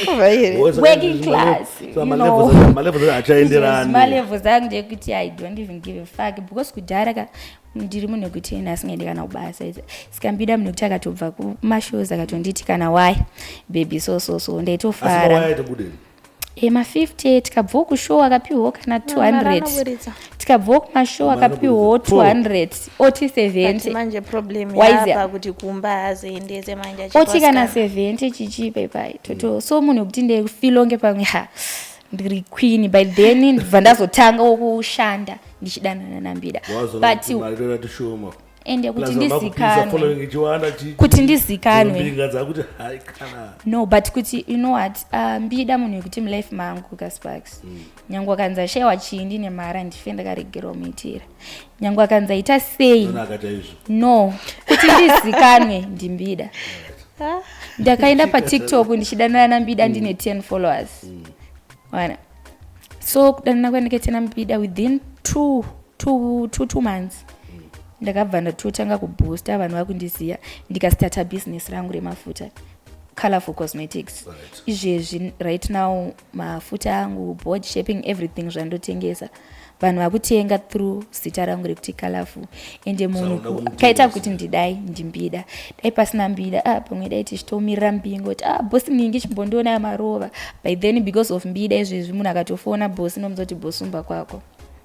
Speaker 3: Kubva here?
Speaker 1: Working class, you know.
Speaker 2: Malevels achaenderani.
Speaker 1: Malevels angu ndekuti I don't even give a fuck, because kudhara ka ndiri munhu wekuti ine asingaendi kana kubasa. Saka Mbida munhu wekuti akatobva kumashows akatonditi kana why baby, so so so,
Speaker 2: Asi
Speaker 1: ndaitofara.
Speaker 2: mawaya
Speaker 1: E, ma50 tikabvawo kushow akapiwawo kana 200.
Speaker 3: Anoburitsa.
Speaker 1: Tikabvawo kumashow
Speaker 2: Mari
Speaker 1: akapiwawo
Speaker 2: anoburitsa.
Speaker 1: 200, oti
Speaker 3: But
Speaker 1: 70.
Speaker 3: manje problem
Speaker 1: Waiziya.
Speaker 3: yapa kuti kumba hazoendese manje.
Speaker 1: Oti kana 70 chichi paipai toto. So munhu wekuti ndefeelonge pamwe ha ndiri queen. By then ndibva ndazotangawo kushanda ndichidanana naMbida, but
Speaker 2: mari shoma.
Speaker 1: Ende kuti ndizikanwe
Speaker 2: Following ichiwanda.
Speaker 1: Kuti ndizikanwe.
Speaker 2: Mbinga dzakuti hai kana.
Speaker 1: No, but kuti you know what, Mbida munhu wekuti mulife mangu kaSparks, nyange akanzi ashayiwa chii, ndine mari, handife ndakaregerwa muitira. Nyange akanzi aita sei.
Speaker 2: Nonaka chaizvo.
Speaker 1: No, kuti ndizikanwe ndiMbida. Ndakaenda paTikTok ndichidanana naMbida ndine 10 followers, wana. So kudanana kwandikaita naMbida, within 2 months ndakabva ndatotanga kuboosta, vanhu vakundiziva, ndikastarta business rangu remafuta, Colorful Cosmetics. Izvezvi right now mafuta angu, body shaping, everything zvandotengesa, vanhu vakutenga through zita rangu rekuti Colorful. Ende munhu
Speaker 2: Saka unoda kumutengesa.
Speaker 1: Kaita kuti ndidai ndiMbida. Dai pasina Mbida, ah, pamwe dai tichitomirira mbingo kuti ah, bosi ningi chimbondiona marova. By then, because of Mbida, izvezvi munhu akatofona bosi, ndomuzoti bosi umba kwako,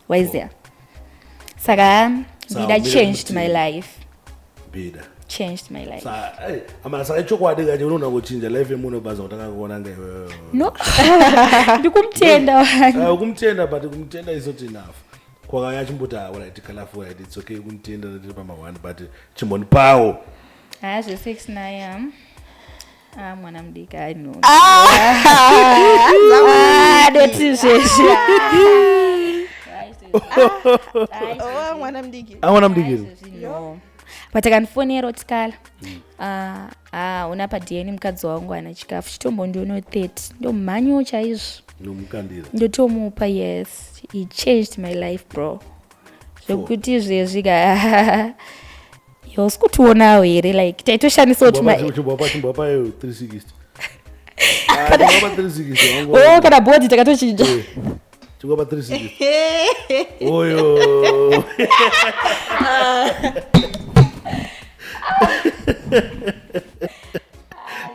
Speaker 1: waiziya. Saka
Speaker 2: Saka
Speaker 1: Mbida
Speaker 2: Mbida
Speaker 1: changed my
Speaker 2: kumutenda.
Speaker 1: life.
Speaker 2: Mbida
Speaker 1: Changed my life.
Speaker 2: Amana, saka ichokwadi kache unoona kuchinja life yemunhu bhaza kutanga kuona ngaiwewe?
Speaker 1: No, ndikumutenda wani.
Speaker 2: Kumutenda, but kumutenda is not enough. Kwakaya chimboti, "Ah, alright, Colorful, right, it's okay kumutenda tiri pama1, but chimbonipawo."
Speaker 1: Ha, zve6 naye, ah, mwana mudiki aino doti zvezvi.
Speaker 3: Oh, mwana mudiki.
Speaker 2: Amwana mudiki.
Speaker 1: No, but akandifonera kuti, "Kala, ah, una padheni mukadzi wangu ana chikafu, chitombondiono 30." Ndomhanyiwo chaizvo.
Speaker 2: Nomukandira.
Speaker 1: Ndotomupa. Yes, he changed my life, bro, zvekuti izvezvi ka Yo, usi kutionawo here? Like taitoshandisawo tuma
Speaker 2: Chimbopa 360. Ah, chimbopa 360 wangu.
Speaker 1: Oh, kana bhodhi takatochinja.
Speaker 2: Chimbopa 360. Oyo.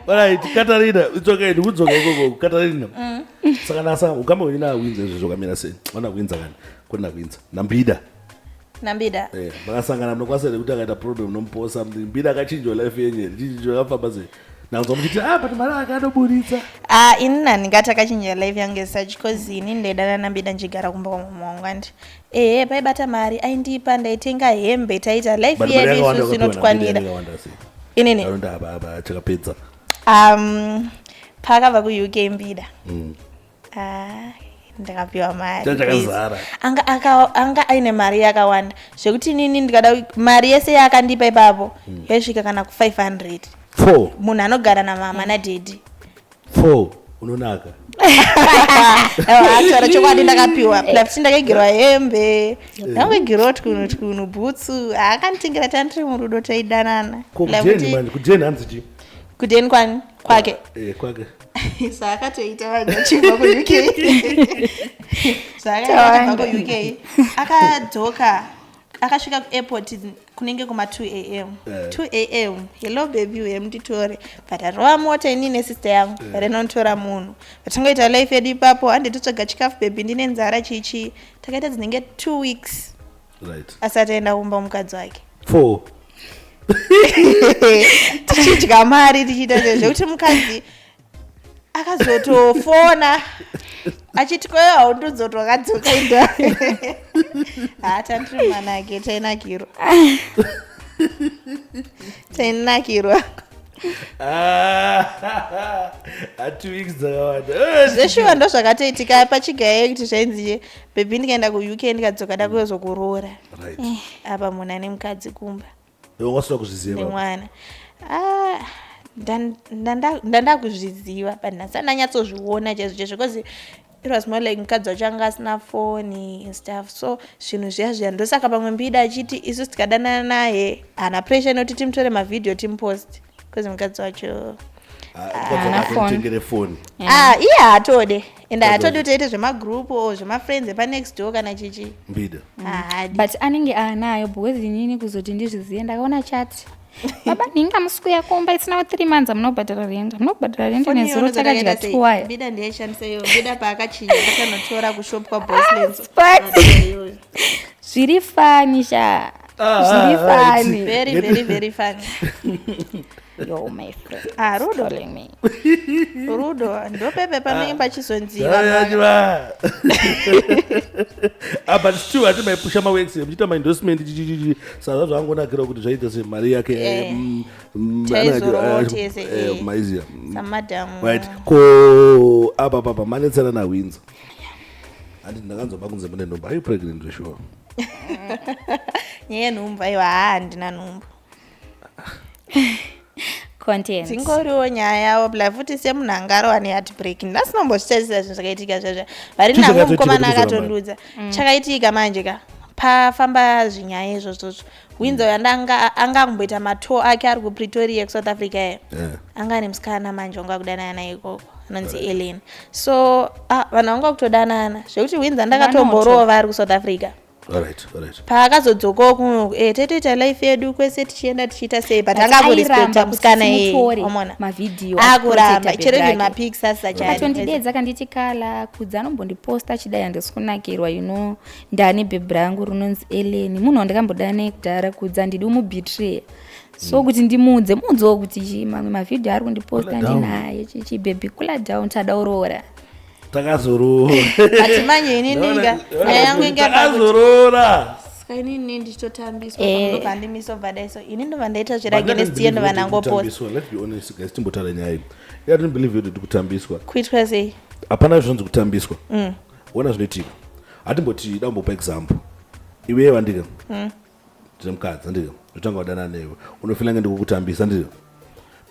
Speaker 2: Alright, Katarina, it's okay, ndikudzoka ikoko, Katarina. Saka nasa ukama wenyu naWinza izvo zvakamira sei? Wana Winza kani? Kona Winza. Nambida.
Speaker 3: Nambida.
Speaker 2: Eh, makasangana munokwanisa here kuti akaita problem nomuposa something. Mbida akachinjwa life yenyu here? Chinjo yakafamba sei? Nanzwa muchiti ah but mari ake anoburitsa.
Speaker 3: Ah, ini handingati akachinja life yangu as such, cause ini ndaidana nambida ndichigara kumba kwamama wangu, andi ehe paibata mari aindipa, ndaitenga hembe, taita life
Speaker 2: But mari
Speaker 3: yedu
Speaker 2: yakawanda
Speaker 3: isusu
Speaker 2: wakapiwa Nambida
Speaker 3: inotikwanira.
Speaker 2: yakawanda sei?
Speaker 3: Inini
Speaker 2: Anonda apa apa chakapedza.
Speaker 3: Paakabva kuUK Mbida, ah, ndakapiwa mari.
Speaker 2: Chachakazara.
Speaker 3: Anga aine mari yakawanda zvekuti inini ndikada mari yese yaakandipa ipapo yaisvika kana ku500.
Speaker 2: Four.
Speaker 3: Munhu anogara namama nadhedhi.
Speaker 2: Four. Unonaka.
Speaker 3: Taura chokwadi, ndakapiwa plus ndakaigirwa hembe, ndangoigirwawo twunhu twunhu, bhutsu haakanditengera. Tandiri murudo, taidanana.
Speaker 2: Ko
Speaker 3: Like
Speaker 2: kujeni manje, kujeni hanzi chi?
Speaker 3: Kudeni kwani kwake?
Speaker 2: Eh, kwake.
Speaker 3: Zvaakatoita vanhu vachibva kuUK, zvaakaita kuUK, akadzoka, akasvika kuairport kunenge kuma2 am. 2 am, "Hello baby, uye munditore." But arova mota, inini nesister yangu, but anonotora munhu, vatangoita life yedu ipapo. "Handitotsvaga chikafu baby, ndine nzara," chichi. Takaita dzinenge 2 weeks asati aenda kumba mukadzi wake.
Speaker 2: Four.
Speaker 3: Tichidya mari, tichiita zve zvekuti mukadzi akazotofona achiti, "Koyo haundonzoti wakadzoka inda?" Ha, tandiri manake, tainakirwa, tainakirwa.
Speaker 2: Ah, 2 weeks dzakawanda. Eh,
Speaker 3: Zveshuwa, ndo zvakatoitika pachigayo kuti zvainzi, "Baby, ndikaenda kuUK ndikadzoka da kuzokuroora." Apa munhu ane mukadzi kumba.
Speaker 2: Iwe wasina kuzviziva?
Speaker 3: Nemwana. Ah, ndanda kuzviziva, but ndasati ndanyatsozviona chaizvo chaizvo, because it was more like mukadzi wacho anga asina foni and stuff, so zvinhu zviya zviya. Ndosaka pamwe Mbida achiti isusu tikadanana naye haana pressure inoti timutore mavhidhiyo timupost, because mukadzi wacho
Speaker 1: Haana phone.
Speaker 2: Tengere foni.
Speaker 3: Ah, iye haatode, ende haatodi kuti aite zvemagroup or zvemafriends epanext door kana chichi.
Speaker 2: Mbida.
Speaker 3: Haadi.
Speaker 1: But anenge anayo, because inini kuzoti ndizvizive ndakaona chati, "Baba nhinga musi kuya kumba." It's now 3 months, amunobhadhara rent, amunobhadhara rent.
Speaker 3: Foni
Speaker 1: Nezuro
Speaker 3: iyoyo
Speaker 1: takadya
Speaker 3: zvakaita sei?
Speaker 1: tuwaya.
Speaker 3: Mbida ndiyaishandisa iyo. Mbida paakachinja akanotora kushop kwaBoslens.
Speaker 1: But zviri funny sha.
Speaker 2: Ah,
Speaker 1: Zviri
Speaker 2: ah, ah,
Speaker 1: funny.
Speaker 3: Very, very, very funny.
Speaker 1: Yo, my friend
Speaker 3: Ah,
Speaker 1: is
Speaker 3: Rudo.
Speaker 1: calling me.
Speaker 3: Rudo ndopepe panenge pachizonzi vanhu
Speaker 2: Yachiva. Ah, but still ati maipusha maworks, muchiita maendorsement chichichichi, saka zvangonakira kuti zvaita semari yake.
Speaker 3: Eh. Taizorowo tese, eh.
Speaker 2: Maiziya.
Speaker 3: Samadam.
Speaker 2: Right, ko apa papa manetsana naWinza, handi ndakanzwa pakunze mune nhumbu. Are you pregnant sure?
Speaker 3: Nyaya yenhumbu, aiwa, haa, handina nhumbu.
Speaker 1: Content.
Speaker 3: Dzingoriwo nyaya yavo bla futi semunhu anga arova neheartbreak, ndasinombozvitarisira zvinhu zvakaitika zvazva vari
Speaker 2: Chii
Speaker 3: navo.
Speaker 2: chakatoitika
Speaker 3: Mukomana
Speaker 2: kuti uzoramba?
Speaker 3: akatondudza chakaitika manje ka, pafamba zvinyaya izvozvozvo. Winza uyo anga anga kumboita matour ake ari kuPretoria, kuSouth Africa iyo. Anga ane musikana manje wanga kudanana naye ikoko anonzi Ellen. So ah, vanhu vanga kutodanana zvekuti Winza ndakatomborova ari kuSouth Africa.
Speaker 2: Alright.
Speaker 3: Paakazodzokawo kuno, taitoita life yedu kwese, tichienda tichiita sei, but
Speaker 1: But
Speaker 3: anga akurespecta
Speaker 1: airamba
Speaker 3: musikana
Speaker 1: kuti
Speaker 3: iyeye.
Speaker 1: timutore
Speaker 3: Wamona
Speaker 1: mavhidhiyo
Speaker 3: akuramba
Speaker 1: achiprotecta
Speaker 3: chero
Speaker 1: bhebhi
Speaker 3: even
Speaker 1: rake.
Speaker 3: mapics asisachadi.
Speaker 1: Akatondidedza akanditi, "Kala kudza anombondiposta achidai, handisi kunakirwa, you know, ndane bhebhi rangu rinonzi Ellen, munhu wandakambodana naye kudhara. Kudza handidi umubetreya, so kuti ndimuudze, muudzewo kuti chi mamwe mavhidhiyo ari kundiposta
Speaker 2: Cool down.
Speaker 1: ndinaye chichi. Baby, cool down, tada uroora."
Speaker 2: Takazoroora.
Speaker 3: But manje inininga nyaya yangu inge pakuti
Speaker 2: Takazoroora.
Speaker 3: Saka inini ndichitotambiswa, ndobva ndimiswa, bva dai, so ini ndobva ndaita
Speaker 2: But
Speaker 3: zveragenest ye, ndobva ndangoposta.
Speaker 2: kutambiswa, let's be honest guys, timbotaura nyaya iyi. I don't believe kuti kutambiswa.
Speaker 3: Kuitwa sei?
Speaker 2: Hapana zvinonzi kutambiswa. Ona zvinoitika, hatimboti dambopa example, iwewe andika ndine mukadzi, andika ndotanga kudanana newe, unofila nge ndikukutambisa, andika?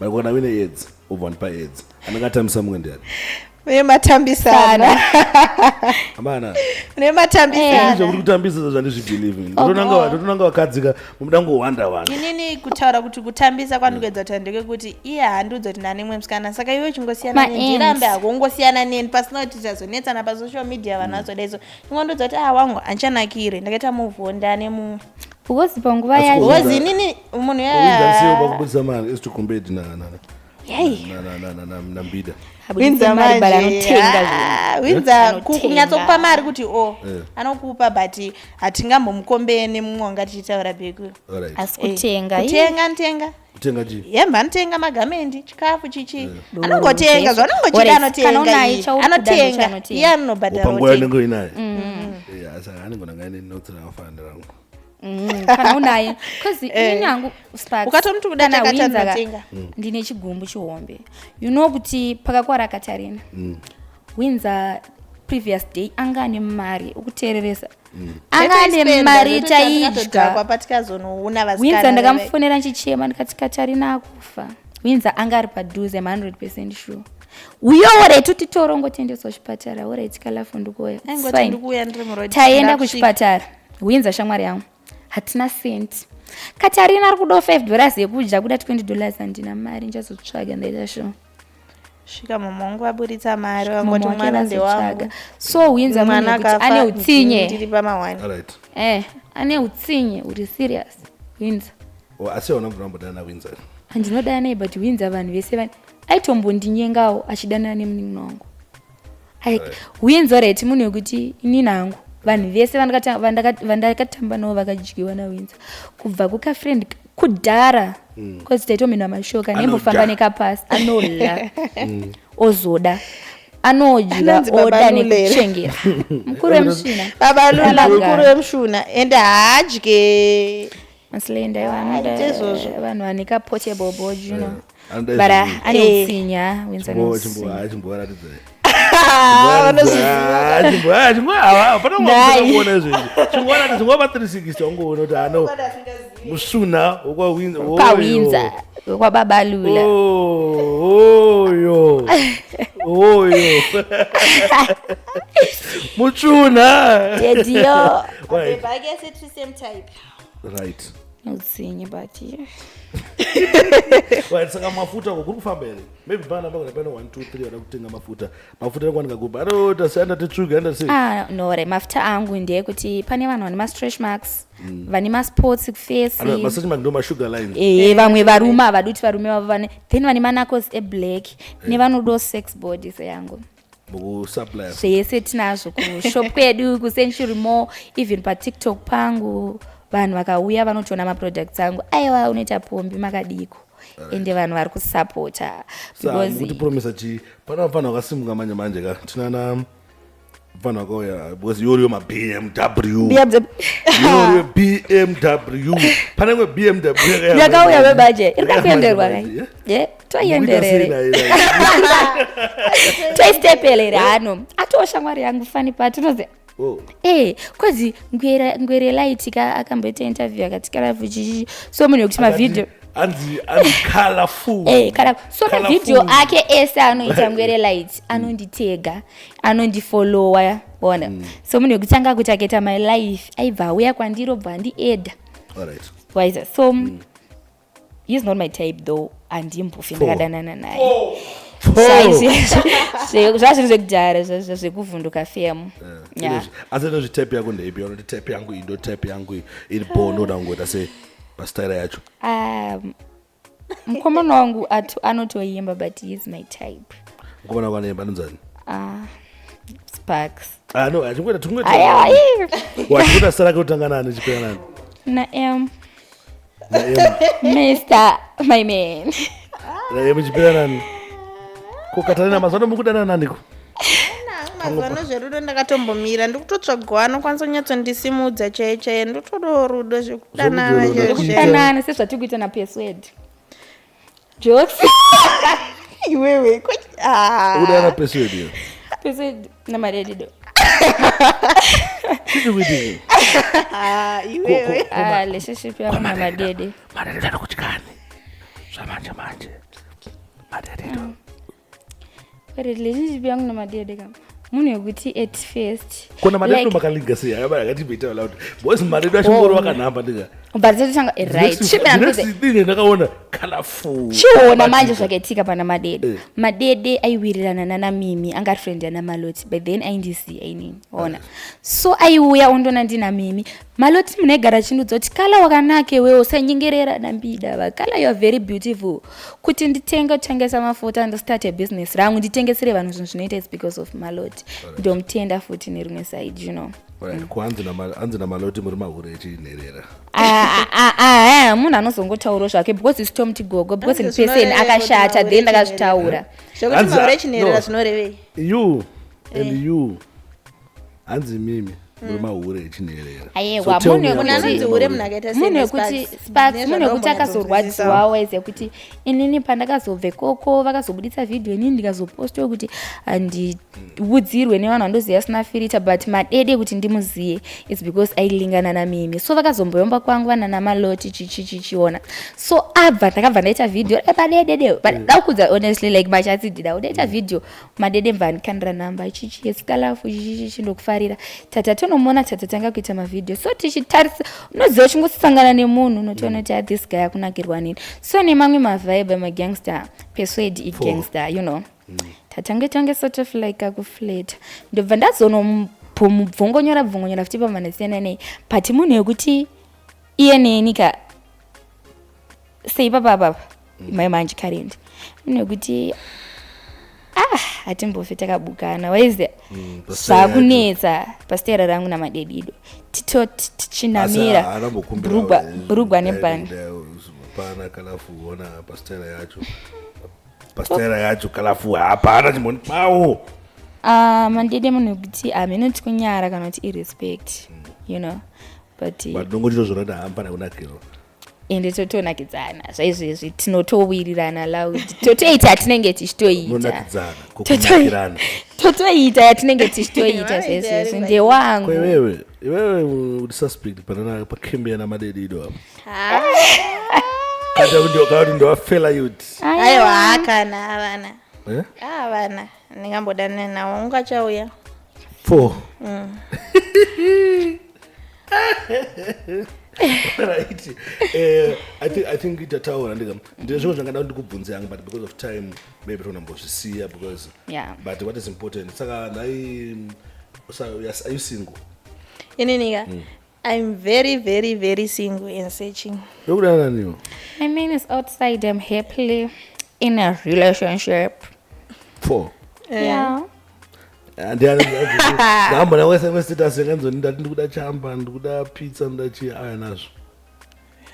Speaker 2: But kana uine aids, ubva wandipa aids, anenge atambisa mumwe ndiani?
Speaker 3: Mune matambisana.
Speaker 2: Amana.
Speaker 3: Mune matambisana.
Speaker 2: Zvekuti kutambisa zvandizvibelieve. Ndotonanga ndotonanga vakadzika munoda ngowanda vanhu.
Speaker 3: Inini kutaura kuti kutambisa kwandikuedza kutaura ndekekuti iye haandiudza kuti ndane mumwe musikana saka iwe chingosiyana neni ndirambe hako ungosiyana neni pasina kuti tazonetsana pasocial media vanhu vazodai so ingondiudza kuti ah wangu handichanakire ndakaita move on ndane mumwe.
Speaker 1: Because panguva yacho.
Speaker 3: Because inini munhu
Speaker 2: ya. Pakubudisa mari is to compare na na. Nambida
Speaker 3: Winza manje Winza kunyatsokupa mari kuti o oh, anokupa but hatingambomukombee nemumwe wanga tichitaura bhekuru
Speaker 1: asi kutenga
Speaker 3: kutenga ntenga
Speaker 2: kutenga chii
Speaker 3: hembe anotenga magamendi chikafu chichi anongotenga zvaanongochida anotenga anotenga iye anonobhadhara
Speaker 2: panguva yanenge inaye asi anenge nanga ine notes rakafanira rangu
Speaker 1: Kana unaye bcause ini hangu Sparks,
Speaker 3: Ukatomuti kuda
Speaker 1: kana
Speaker 3: chakati
Speaker 1: Winza ka-
Speaker 3: anotenga.
Speaker 1: Ndine chigumbu chihombe, you know kuti pakakwara Katarina, Winza previous day anga ane mari ukuteereresa, anga ane mari taidya.
Speaker 3: Taidya patikazonoona
Speaker 1: Winza
Speaker 3: vasikana.
Speaker 1: Ndakamufonera nchichema ndikati Katarina akufa. Winza anga ari padhuze, am 100 sure. Uyo oretu titorongotendesawo chipatara orit kalafu ndikuoya. It's
Speaker 3: Aingoti
Speaker 1: fine.
Speaker 3: ndikuuya ndiri muroad.
Speaker 1: Taenda
Speaker 3: Ndakusvika.
Speaker 1: kuchipatara, Winza shamwari yangu, hatina senti. Katarina ari kudawo $5 yekudya, kuda $20, handina mari, ndichazotsvaga ndaita sure.
Speaker 3: Svika mama wangu vaburitsa mari
Speaker 1: Mama
Speaker 3: vangoti
Speaker 1: wake
Speaker 3: mwana ndewangu.
Speaker 1: vazotsvaga. So Winza munhu
Speaker 3: Mwana
Speaker 1: wekuti
Speaker 3: akafa
Speaker 1: ane utsinye.
Speaker 3: ndiri pamahwani.
Speaker 2: Alright.
Speaker 1: Ane utsinye uri serious Winza.
Speaker 2: Oh, asi hauna mvura mbodana naWinza?
Speaker 1: Handinodana naye, but Winza vanhu vese vane aitombondinyengawo achidanana nemunin'ina wangu. Like, Winza right munhu wekuti inini hangu vanhu vese vandakatamba navo vakadyiwa naWinza kubva kukafriend kudhara, bcause taitomhina mashoka nembofamba
Speaker 2: Anodya.
Speaker 1: nekapasi anola ozoda anodya
Speaker 3: Anonzi Baba
Speaker 1: oda
Speaker 3: Lulere.
Speaker 1: nekuchengera mukuru wemushina.
Speaker 3: Baba Lula
Speaker 1: Alagara.
Speaker 3: mukuru wemushuna ende haadye.
Speaker 1: Maslenda iwo
Speaker 3: Aite izvozvo.
Speaker 1: vanhu vane kaportable board, you know.
Speaker 2: Anoda
Speaker 1: But
Speaker 2: izvozvo.
Speaker 1: ane utsinya Winza, ane utsinye.
Speaker 2: Chimboratidza.
Speaker 1: Ndai.
Speaker 2: Panokuona izvezvi chingoona chingova 360 wangoona kuti ano musuna wekwaWinza.
Speaker 1: Kwawinza kwababalula.
Speaker 2: Oyo oyo mutsvuna.
Speaker 1: Dediyo.
Speaker 2: Right.
Speaker 3: Bhaki yese tiri same type.
Speaker 2: Right.
Speaker 1: Utsinye but yeah.
Speaker 2: Right, saka mafuta ko kuri kufamba here? Maybe pana pangana pane 1 2 3 vada kutenga mafuta, mafuta anokwanika kupa anota sei andati tsvuke andati sei?
Speaker 1: Ah, no re mafuta angu ndeyekuti pane vanhu vane mastretch marks, vane maspots kuface.
Speaker 2: Masach mark ndo masugar lines.
Speaker 1: Ehe, vamwe varume havadi kuti varume vavo vane, then vane manacos eblack nevanodawo sex body seyangu.
Speaker 2: Mukusupply?
Speaker 1: Zvese tinazvo kushop kwedu kuCentury Mall, even paTikTok pangu vanhu vakauya vanotoona maproducts angu. Aiwa, unoita pombi makadiko, ende vanhu vari kusapota because
Speaker 2: Mukutipromisa chi pana vapfanhu vakasimuka manje manje ka tinana mupfanhu vakauya because yoriyo maBMW, yoriyo BMW, pane imwe BMW.
Speaker 1: Yakauya webanje iri kuda kuenderwa kai ye toienderere toistepelere hano atoo shamwari yangu fani patinozi.
Speaker 2: Oh.
Speaker 1: Cause ngwere light ka akamboita interview akati karafu chichichi, so munhu wekuti mavhidhio
Speaker 2: Anzi colorful.
Speaker 1: Kana so
Speaker 2: Colourful.
Speaker 1: mavhidhio ake ese anoita ngwere light anonditega, anondifollowa ona. So munhu wekutanga kuti akaita my life aibva auya kwandiri obva andiedha.
Speaker 2: Alright.
Speaker 1: Waiza so he's not my type though, handimbofi ndakadanana naye.
Speaker 2: Four.
Speaker 1: Zvazviri zvekudhara zvekuvhunduka femu. Yeah.
Speaker 2: Asi inozvi type yako ndeipi unoti type yangu iyi ndo type yangu iyi iri bo ndoda kungoita sei pastaira yacho?
Speaker 1: Mukomana wangu anotoimba but he is my type.
Speaker 2: Mukomana wako anoimba anonzani?
Speaker 1: Ah, Sparks.
Speaker 2: Ah, no, achingoita
Speaker 1: Aiwa.
Speaker 2: Wachikuita sara kutanga nani chipera nani?
Speaker 1: Na M.
Speaker 2: Na M.
Speaker 1: Mr my man.
Speaker 2: Na M chipera nani? Ko Katarina mazuva ano mukudana naniko?
Speaker 3: Mazuva ano zverudo ndakatombomira, ndikutotsvagawo anokwanisa kunyatsondisimudza chaiyo chaiyo, ndotodawo rudo zvekudanana.
Speaker 2: Zvokuti rudo.
Speaker 3: Chaizvo.
Speaker 1: Kudanana sezvatiri kuita naPeswed jokes.
Speaker 3: Iwewe ah.
Speaker 2: Ukudana Peswed iyo?
Speaker 1: Peswed namaredido.
Speaker 2: Chii kuitika?
Speaker 3: Ah, iwewe.
Speaker 1: Ah, relationship yangu namadede.
Speaker 2: Madede anokutyani zvamanje manje madedido?
Speaker 1: Relationship yangu namadede ka, munhu wekuti at first
Speaker 2: Kona Madede
Speaker 1: like,
Speaker 2: makalinga sei? Akaba akatimbita loud because Madede achingori wakanhamba ndika.
Speaker 1: But totanga right, chimira ndikuze.
Speaker 2: Thing ndakaona colorful.
Speaker 1: Chiona manje zvakaitika pana Madede. Madede aiwirirana nana Mimi, anga ari friend yana Maloti, but then aindiziya inini, ona. So aiuya ondona ndina Mimi. Maloti munhu aigara achindiudza kuti, "Kala, wakanaka iwewe, usanyengerera nambida vakala, you are very beautiful." Kuti nditenge kutengesa mafuta, ndostart business rangu, nditengesere vanhu zvinhu zvinoita, is because of Maloti. Ndomutenda futi nerimwe side.
Speaker 2: Right, ko hanzi naMaloti muri mahure echinherera.
Speaker 1: Ah, ah, ah, ah, munhu anozongotaurawo zvake because isu tomuti gogo because
Speaker 3: Hanzi
Speaker 1: in person
Speaker 3: zvinorevei kuti
Speaker 1: akashata,
Speaker 3: mahure
Speaker 1: then ndakazvitaura.
Speaker 3: Zvekuti mahure echinherera
Speaker 2: No.
Speaker 3: zvinorevei?
Speaker 2: You and you, hanzi mimi muri mahure echinherera.
Speaker 1: Aiwa,
Speaker 2: So tell
Speaker 1: munhu
Speaker 2: me
Speaker 3: Munhu
Speaker 2: about
Speaker 3: anonzi
Speaker 2: it.
Speaker 3: hure munhu akaita
Speaker 1: Munhu wekuti Sparks, munhu wekuti akazorwadziwawo eze kuti inini pandakazobve koko vakazobuditsa vhidhiyo, inini ndikazopostawo kuti handiudzirwe nevanhu vandoziva sina filter, but Madede kuti ndimuziye is because ailingana namimi. So vakazomboyomba kwangu vana naMaloti chichichichiona. So abva ndakabva ndaita vhidhiyo epadedede, but dakudza honestly, like machatsidida udaita vhidhiyo, Madede mva andikandira namba chichi yesikalafu chichichichi, ndokufarira tata tonomona, tatatanga kuita mavhidhiyo. So tichitarisa, unoziva, uchingosangana nemunhu unotoona kuti, ah, this guy akunakirwa nini. So nemamwe mavibe emagangster, persuade igangster. Tatange tange sort of like akuflirta, ndobva ndazonomubvongonyora bvongonyora futi pamandasiyana nei, but munhu wekuti iye neni ka seipapapapa mai manje current munhu wekuti, ah, hatimbofi takabukana, waiziya. Zvakunetsa pasitera rangu naMadedido titoti tichinamira bhurugwa nebhandi.
Speaker 2: Pana kalafu ona pastera yacho, pastera yacho kalafu hapana chimbonipawo.
Speaker 1: Ah, Mandede munhu wekuti haminoti kunyara kana kuti irespect, but
Speaker 2: But nongochitozvona kuti hapana kunakirwa.
Speaker 1: Ende totonakidzana zvaizvezvi, tinotowirirana loud, totoita yatinenge tichitoita.
Speaker 2: Munonakidzana kukunakirana.
Speaker 1: Totoita yatinenge tichitoita.
Speaker 3: Vanoita
Speaker 1: Zvaizvezvi
Speaker 3: vari
Speaker 1: ndewangu.
Speaker 2: Ko iwewe, iwewe uri suspect panana pakembe yana Madedido apa, kana kuti ndowafela youth?
Speaker 3: Aiwa, kana avana.
Speaker 2: Eh?
Speaker 3: Avana ndingambodanana nawo ungachauya.
Speaker 2: Four. Right. I think tataura ndika ndine zvimwe zvangada kuti ndikubvunze yangu, but because of time maybe tonambozvisiya because but what is important, saka nhai, so yes, are you single?
Speaker 3: Ininika I'm very, very, very single and searching.
Speaker 2: Yokudana niwo?
Speaker 1: My man is outside. I'm happily in a relationship.
Speaker 2: Four.
Speaker 1: Yeah.
Speaker 2: Ndambona wese status yakanzoni, ndati ndikuda chamba, ndikuda pizza, ndoda chii, aya nazvo.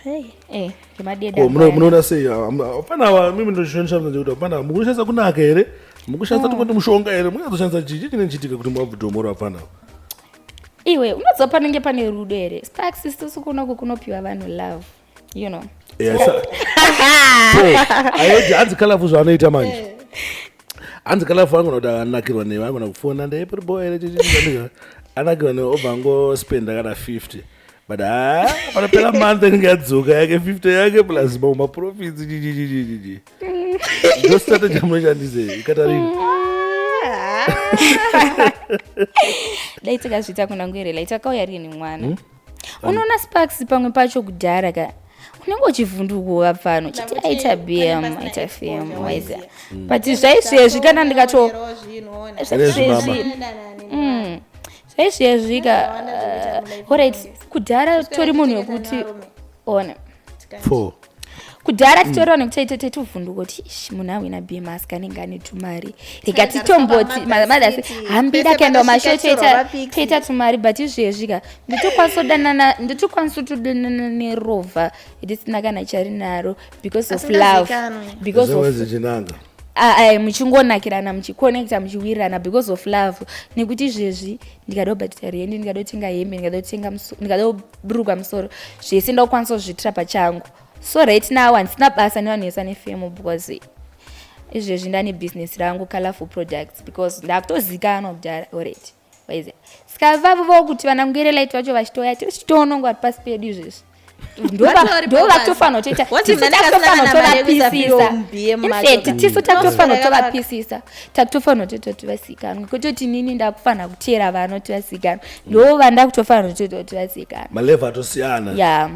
Speaker 3: Hey.
Speaker 1: Eh, ngemadede.
Speaker 2: Ko munoona sei? Hapana, mimi ndoshandisa kuti hapana, mukushandisa kunaka here, mukushandisa tikoti mushonga here, munyatsoshandisa chii? Chii chinenge chiitika kuti mabvudhomoro hapana?
Speaker 1: Iwe unoziva panenge pane rudo here, Sparks? Isusu kunoko kunopiwa vanhu love.
Speaker 2: Aiti hanzi kalafu zvaanoita manje, hanzi kalafu angona kuti akanakirwa newe, angona kufona ndepuribo here chichi, anakirwa newe, obva angospenda kana 50, but ha, panopera month inenge yadzoka yake 50 yake plus mamwe maprofits chichichichichi. Ndo strategy yamunoshandise, Katarina?
Speaker 1: Dai tikazviita kuna Ngwerela, itakauya rini mwana. Unoona, Sparks, pamwe pacho kudhara ka unenge uchivhundukuva pfano chiti aita bm, aita fm, waiziya, but zvaizvezvi kana ndikato
Speaker 2: Nezvimama.
Speaker 1: Zvaizvezvi ka, alright, kudhara tori munhu wekuti ona.
Speaker 2: Four.
Speaker 1: Kudhara titori vanhu vekuti taita tovhunduka kuti, "Ish, munhu awina bmask anenge ane tumari, rega titomboti madasi hambida kuenda kumashow, toita tumari." But izvezvi ka nditokwanisa kudanana, nditokwanisa kutodanana nerovha risina kana chari naro because of love.
Speaker 3: Asingazikanwi.
Speaker 1: Because of
Speaker 2: Zvimwe zvichinanga.
Speaker 1: Ah, ah, muchingonakirana, muchiconnecta, muchiwirirana because of love. Nekuti izvezvi ndikada kubhadhara rendi, ndikada kutenga hembe, ndikada kutenga ndikada kuburuka musoro, zvese ndakukwanisa kuzviitira pachangu. So right now handisina basa nevanhu vese vane fame because izvezvi ndane business rangu, Colorful Products, because ndakutozikanwa kudhara already, waiziya. Saka vavo vokuti vana Ngwere Light vacho vachitouya, tichitoononga vari pasi pedu izvezvi. Ndo vakutofanira kutoita, tisu takutofanira kutovapisisa. Infact, tisu takutofanira kutovapisisa, takutofanira kutoita kuti vasikanwe, kutoti nini ndakufanira kuteera vanoti vasikanwe, ndo vandakutofanira kutoita kuti vasikanwe.
Speaker 2: Malevel atosiyana.
Speaker 1: Ya.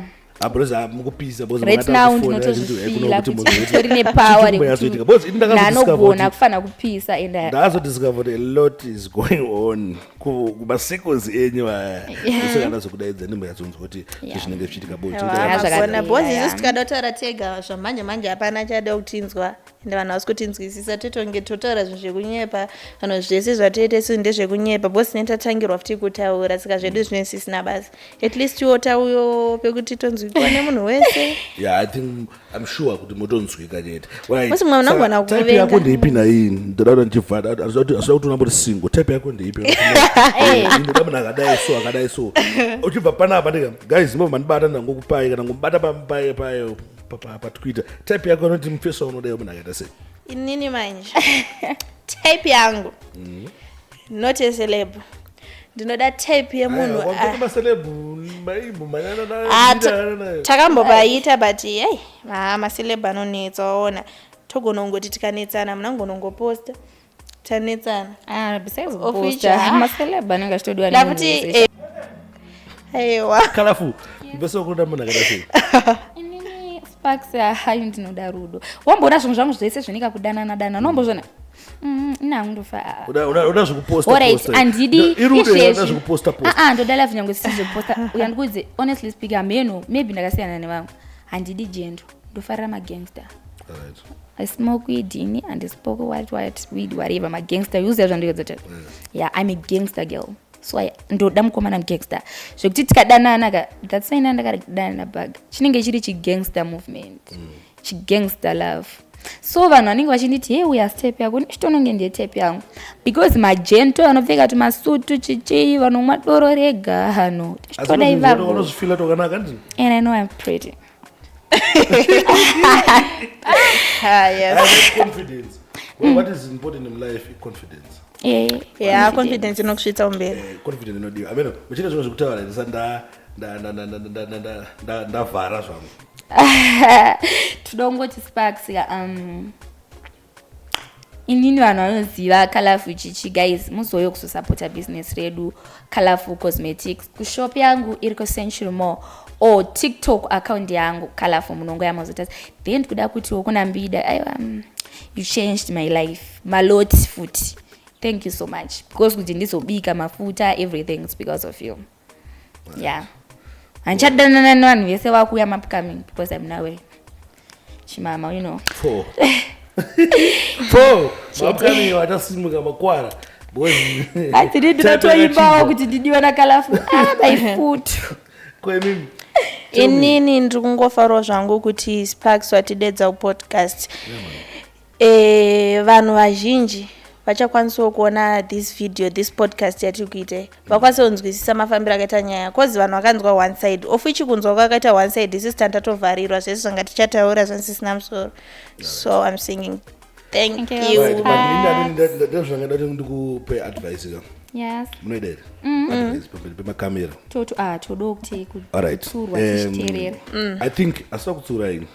Speaker 2: Because mukupisa.
Speaker 1: Right now ndinotozvifeela kuti nditori nepower rekuti ndanogona kufanira kupisa and
Speaker 2: Ndazodiscover kuti a lot is going on kumacircles enyu aya, saka ndazokudaidza ndimboyatsonzwa kuti zvinenge zvichiitika bo.
Speaker 1: Zvakapera,
Speaker 3: Because
Speaker 1: ya.
Speaker 3: Isusu tikada kutaura tega zvamanje manje, hapana chada kutinzwa, ende vanhu havasi kutinzwisisa. Totonge totaura zvinhu zvekunyepa kana zvese zvatoita isu ndezvekunyepa, because tinenge tatangirwa futi kutaura, saka zvedu zvinenge zvisina basa. At least iwo tauyo pekuti tonzwikwa nemunhu wese.
Speaker 2: Yeah, I think I'm sure kuti motonzwika chete.
Speaker 3: Musi mumwe unogona
Speaker 2: Type
Speaker 3: kuvenga.
Speaker 2: yako ndeipi naii? Ndoda kuti ndichivhada, asida kuti unambori single. Type yako ndeipi? Ndoda munhu akadai so, akadai so. Uchibva panapa ndika, guys, mobva mandibata, ndangokupai kana ngomubata payo paTwitter. Type yako anoti mufeso unodai munhu akaita sei?
Speaker 3: Inini manje type yangu, not a celeb. Ndinoda type yemunhu
Speaker 2: Maceleb.
Speaker 3: Ah, takambopaita, but ei, ha, maceleb anonetsa. Waona, togona kungoti tikanetsana, munangonongoposta tanetsana.
Speaker 1: Ah, besides
Speaker 3: Of which,
Speaker 1: kuposta,
Speaker 3: ah.
Speaker 1: maceleb anenge achitodiwa nemunhu
Speaker 3: Ndakuti
Speaker 1: wese.
Speaker 3: Aiwa.
Speaker 2: Colorful, mufeso wakunoda munhu akaita sei?
Speaker 1: Inini Sparks, hayi, ndinoda rudo. Wamboona zvinhu zvangu zvese zvinenge kudanana danana, unombozvona? Ina hangu ndofa, ah.
Speaker 2: Uda zvekuposta?
Speaker 1: Alright, handidi
Speaker 2: Irudo, uda
Speaker 1: izvezvi.
Speaker 2: zvekuposta posta?
Speaker 1: Ah, ah, ndoda love nyange zvisiri zvekuposta. Uyandikudze, honestly speaking, hameno, maybe ndakasiyana nevamwe. Handidi gentle, ndofarira magangster. I smoke weed ini, and smoke what what weed, whatever, magangster uziva zvandikudzota. Yeah, I'm a gangster girl, so ndoda mukomana mugangster zvekuti tikadanana ka, that's why ndakadanana nabag, chinenge chiri chigangster movement, chigangster love. So vanhu vanenge vachinditi, "Hey, uya type yako," chitononge ndiye type yangu, because magentle vanopfeka tumasutu chichii, vanomwa doro rega, hano chitoda ivavo.
Speaker 2: Unozvifeela tokanaka ndini?
Speaker 1: And I know I'm pretty.
Speaker 3: Ah, yes.
Speaker 2: I have confidence. Well, what is important in life is confidence.
Speaker 3: Yeah, confidence inokusvitsa kumberi.
Speaker 2: Confidence inodiwa. Ameno muchine zvimwe zvekutaura ndisa ndavhara zvangu.
Speaker 1: Toda kungoti Sparks ka, inini vanhu vanoziva Colorful chichi. Guys, muzouya kuzosapota business redu, Colorful Cosmetics, kushop yangu iri kuCentury Mall, or TikTok account yangu Colorful Munongo yamazota. Then kuda kutiwo kuna Mbida, aiwa, you changed my life malot futi. Thank you so much, because kuti ndizobika mafuta, everything is because of you. Yeah, handichadanana nevanhu vese vakuuya maupcoming, because I'm now a chimama.
Speaker 2: Four four maupcoming vachasimuka makwara.
Speaker 1: Hatiri ndinotoimbawo kuti ndidiwe naColorful. Ah, my foot.
Speaker 2: Kwemimi?
Speaker 3: Inini ndiri kungofarawo zvangu kuti Sparks watidedza kupodcast. Vanhu vazhinji vachakwanisawo kuona this video, this podcast yatiri kuita, vakwanise kunzwisisa mafambiro akaita nyaya, cause vanhu vakanzwa one side, of which kunzwa kwakaita one side, isusu tandatovharirwa zvese zvanga tichataura zvanisisina musoro. So I'm singing thank
Speaker 1: Thank you.
Speaker 3: you.
Speaker 2: Right, but ini ndezvanga ndati ndikupe advice ka.
Speaker 1: Yes.
Speaker 2: Munoida here advice pamberi pemakamera?
Speaker 1: Toto, ah, todo kuti
Speaker 2: Alright.
Speaker 1: kutsurwa tichiteerera.
Speaker 2: I think asida kutsura ini.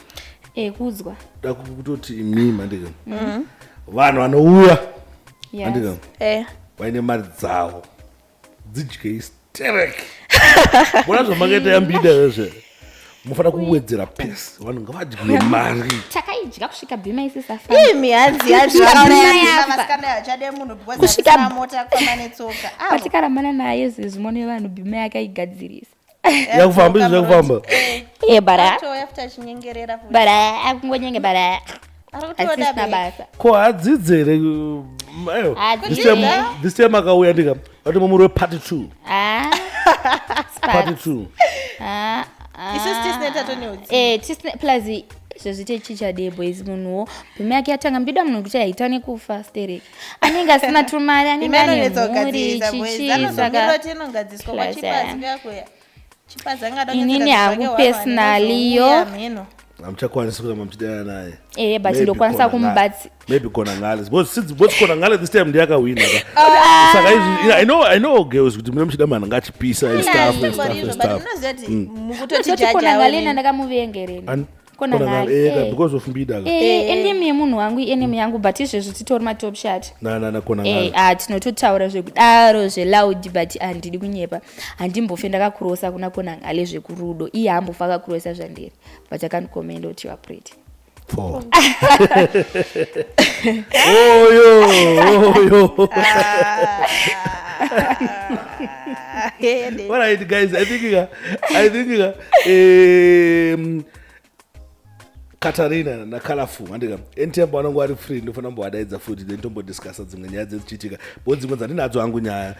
Speaker 1: Kudzwa.
Speaker 2: Da kutoti imimi, andika, vanhu vanouya, andika, vaine mari dzavo, dzidyei sterek. Bona zvamakaita yambida zvezve, mufanira kuwedzera pesi, vanhu ngavadye mari.
Speaker 1: Takaidya kusvika bhima isisafa.
Speaker 3: Imi, hanzi hanzi
Speaker 1: Kusvika
Speaker 3: vakauraya
Speaker 1: bhima
Speaker 3: bhima,
Speaker 1: yafa.
Speaker 3: vasikana hachade munhu because
Speaker 1: Kusvika
Speaker 3: hasina mota, kufamba netsoka. Avo.
Speaker 1: Patikaramana naye zvezvi, mone vanhu bhima yakaigadzirisa.
Speaker 2: Yakufamba izvi, yakufamba.
Speaker 1: E, bara.
Speaker 3: Atouya futi achinyengerera futi.
Speaker 1: Bara akungonyenge bara.
Speaker 3: Ari kutoda
Speaker 1: Asisina
Speaker 3: babe.
Speaker 1: basa.
Speaker 2: Ko hadzidze here? Ayo.
Speaker 1: Hadzidze.
Speaker 2: This time akauya, ndika vati mumuri wepart two.
Speaker 1: Ah,
Speaker 2: Part
Speaker 1: Sparks.
Speaker 2: two.
Speaker 1: Ah, ah.
Speaker 3: Isusu tisine tatoneudzidza.
Speaker 1: Tisine plus izvezvi techichade boys, munhuwo bhima yake yatanga mbida, munhu kuti aita nekufa stereki, anenge asina tumari, anenge
Speaker 3: Bhima
Speaker 1: ane
Speaker 3: inonetsa
Speaker 1: mhuri
Speaker 3: kugadzirisa boys.
Speaker 1: chichi,
Speaker 3: Anozomirira
Speaker 1: saka
Speaker 3: kuti inogadziswa
Speaker 1: Plus,
Speaker 3: kwachipazi kuya kuya. Chipazi angada
Speaker 1: Inini
Speaker 3: kugadzira
Speaker 1: hangu
Speaker 3: zvake,
Speaker 1: personally yo.
Speaker 3: mhino.
Speaker 2: Hamuchakwanisi kuramba muchidana naye.
Speaker 1: Eh, but ndokwanisa kumubatsi.
Speaker 2: Maybe kona ngale. Because kona ngale this time ndiyakawina ka. Saka izvi I know girls kuti mune muchida munhu angachipisa and stuff and stuff and stuff.
Speaker 3: Unoziva kuti
Speaker 1: Kona ngale
Speaker 3: mukutotijaja.
Speaker 1: ndakamuvengereni. Kona
Speaker 2: Kona
Speaker 1: ngale.
Speaker 2: ngale eh, because of mbida ka.
Speaker 1: Eh, enemy yemunhu wangu, enemy yangu, but izvezvi titori matop shot.
Speaker 2: Na na na kona
Speaker 1: Eh,
Speaker 2: ngale.
Speaker 1: ah, tinototaura zvekudaro zveloud, but handidi kunyepa, handimbofe ndakakurosa kuna kona ngale zvekurudo. Iye haambofa akakurosa zvandiri, but akandikomenda kuti you are pretty.
Speaker 2: Four. Oyo, oyo. All right, guys, I think Katarina naColorful, handika anytime vanonge vari free ndofanira mbovadaidza futi, then tombodiscussa dzimwe nyaya dzedzichiitika, because dzimwe dzandinadzo hangu nyaya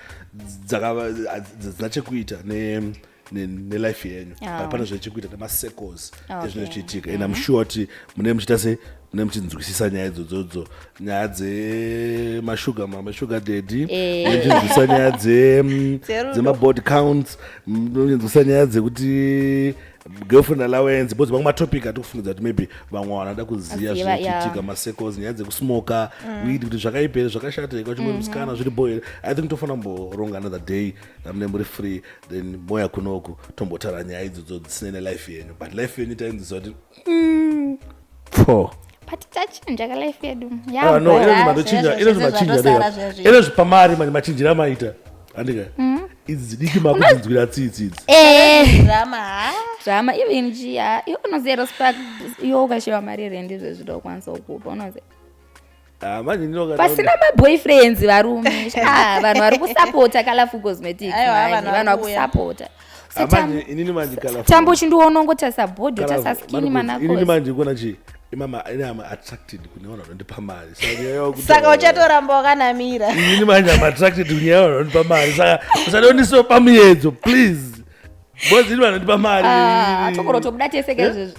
Speaker 2: dzina chekuita nelife yenyu, but pane zvechekuita nemacircles ezvinhu zvichiitika, and I'm sure kuti mune muchiita sei, mune muchinzwisisa nyaya idzodzodzo, nyaya dzemashuga, masugar daddy, mune muchinzwisisa nyaya
Speaker 3: Dzerudo.
Speaker 2: dzemabody counts, munonzwisisa nyaya dzekuti girlfriend allowance, because mamwe matopic atikufungidza kuti maybe vamwe vanoda kuziva
Speaker 1: Kuziva,
Speaker 2: zvinochiitika, macircles, nyaya dzekusmoka weed, kuti zvakaipa here, zvakashata here, kwachimwe musikana zviri bo here. I think tofanira kumboronga another day ramune muri free, then moya kunoku tombotaura nyaya idzodzo dzisinei nelife yenyu, but life yenyu tainzwisa kuti four.
Speaker 1: But tachinja kalife yedu.
Speaker 2: Ah, no,
Speaker 1: Yabhora.
Speaker 2: inozvi matochinja, inozvi machinja
Speaker 3: Zvatosara
Speaker 2: ndega.
Speaker 3: zvezvi.
Speaker 2: Inozvi pamari manje machinjira amaita, handika idzi dzidiki makudzinzwira tsitsi idzi.
Speaker 1: Eh,
Speaker 3: Drama, ha.
Speaker 1: Drama even chiya, iwe unoziva Spark, iwe ukashiva mari yerendi izvezvi ndokwanisa kukupa, unoziva.
Speaker 2: Ah, manje ndinoka
Speaker 1: Pasina maboyfriends varume. Ah, vanhu vari kusapota Colorful Cosmetics.
Speaker 3: Aiwa,
Speaker 1: Manje
Speaker 3: vanhu
Speaker 1: vanhu
Speaker 3: vari kuuya.
Speaker 1: vari kusapota.
Speaker 2: Ah, manje inini manje Colorful.
Speaker 1: Tambo chindiona ungotarisa bhodhi, utarisa skin.
Speaker 2: Inini
Speaker 1: Manako.
Speaker 2: manje kuona chi imama ini am attracted kune vanhu vanondipa mari, saka nyaya yokuti-
Speaker 3: Saka uchatoramba wakanamira.
Speaker 2: Inini manje am attracted kunyaya vanhu vanondipa mari, saka usadondiso pamuedzo please, because ini vanondipa mari.
Speaker 1: Tokorotobuda tese kaizvezvi.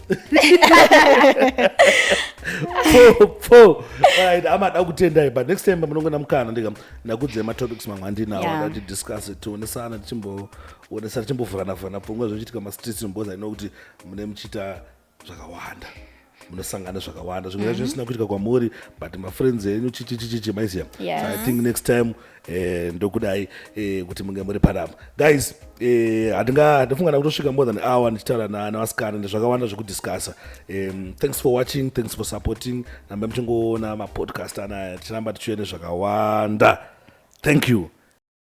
Speaker 2: Po po, alright, amada kutendai, but next time pamunongoenda mukana ndika ndakudzai matopics mamwe andinawo yeah. Kuti discuss, tionesana, tichimboonesana, tichimbovhurana vhurana pfungwa zvinochiitika mastreets, because I know kuti mune muchiita zvakawanda, munosangana zvakawanda, zvimwe zvacho zvisina kuitika kwamuri, but mafriends enyu chichichichichi maiziya. So I think next time ndokudai kuti munge muri panapa, guys. Handinga handifunga kutosvika more than hour ndichitaura navasikana ndezvakawanda zvekudiscussa. Thanks for watching, thanks for supporting. Ramba muchingoona mapodcast anaya, tichiramba tichiuya nezvakawanda. Thank you.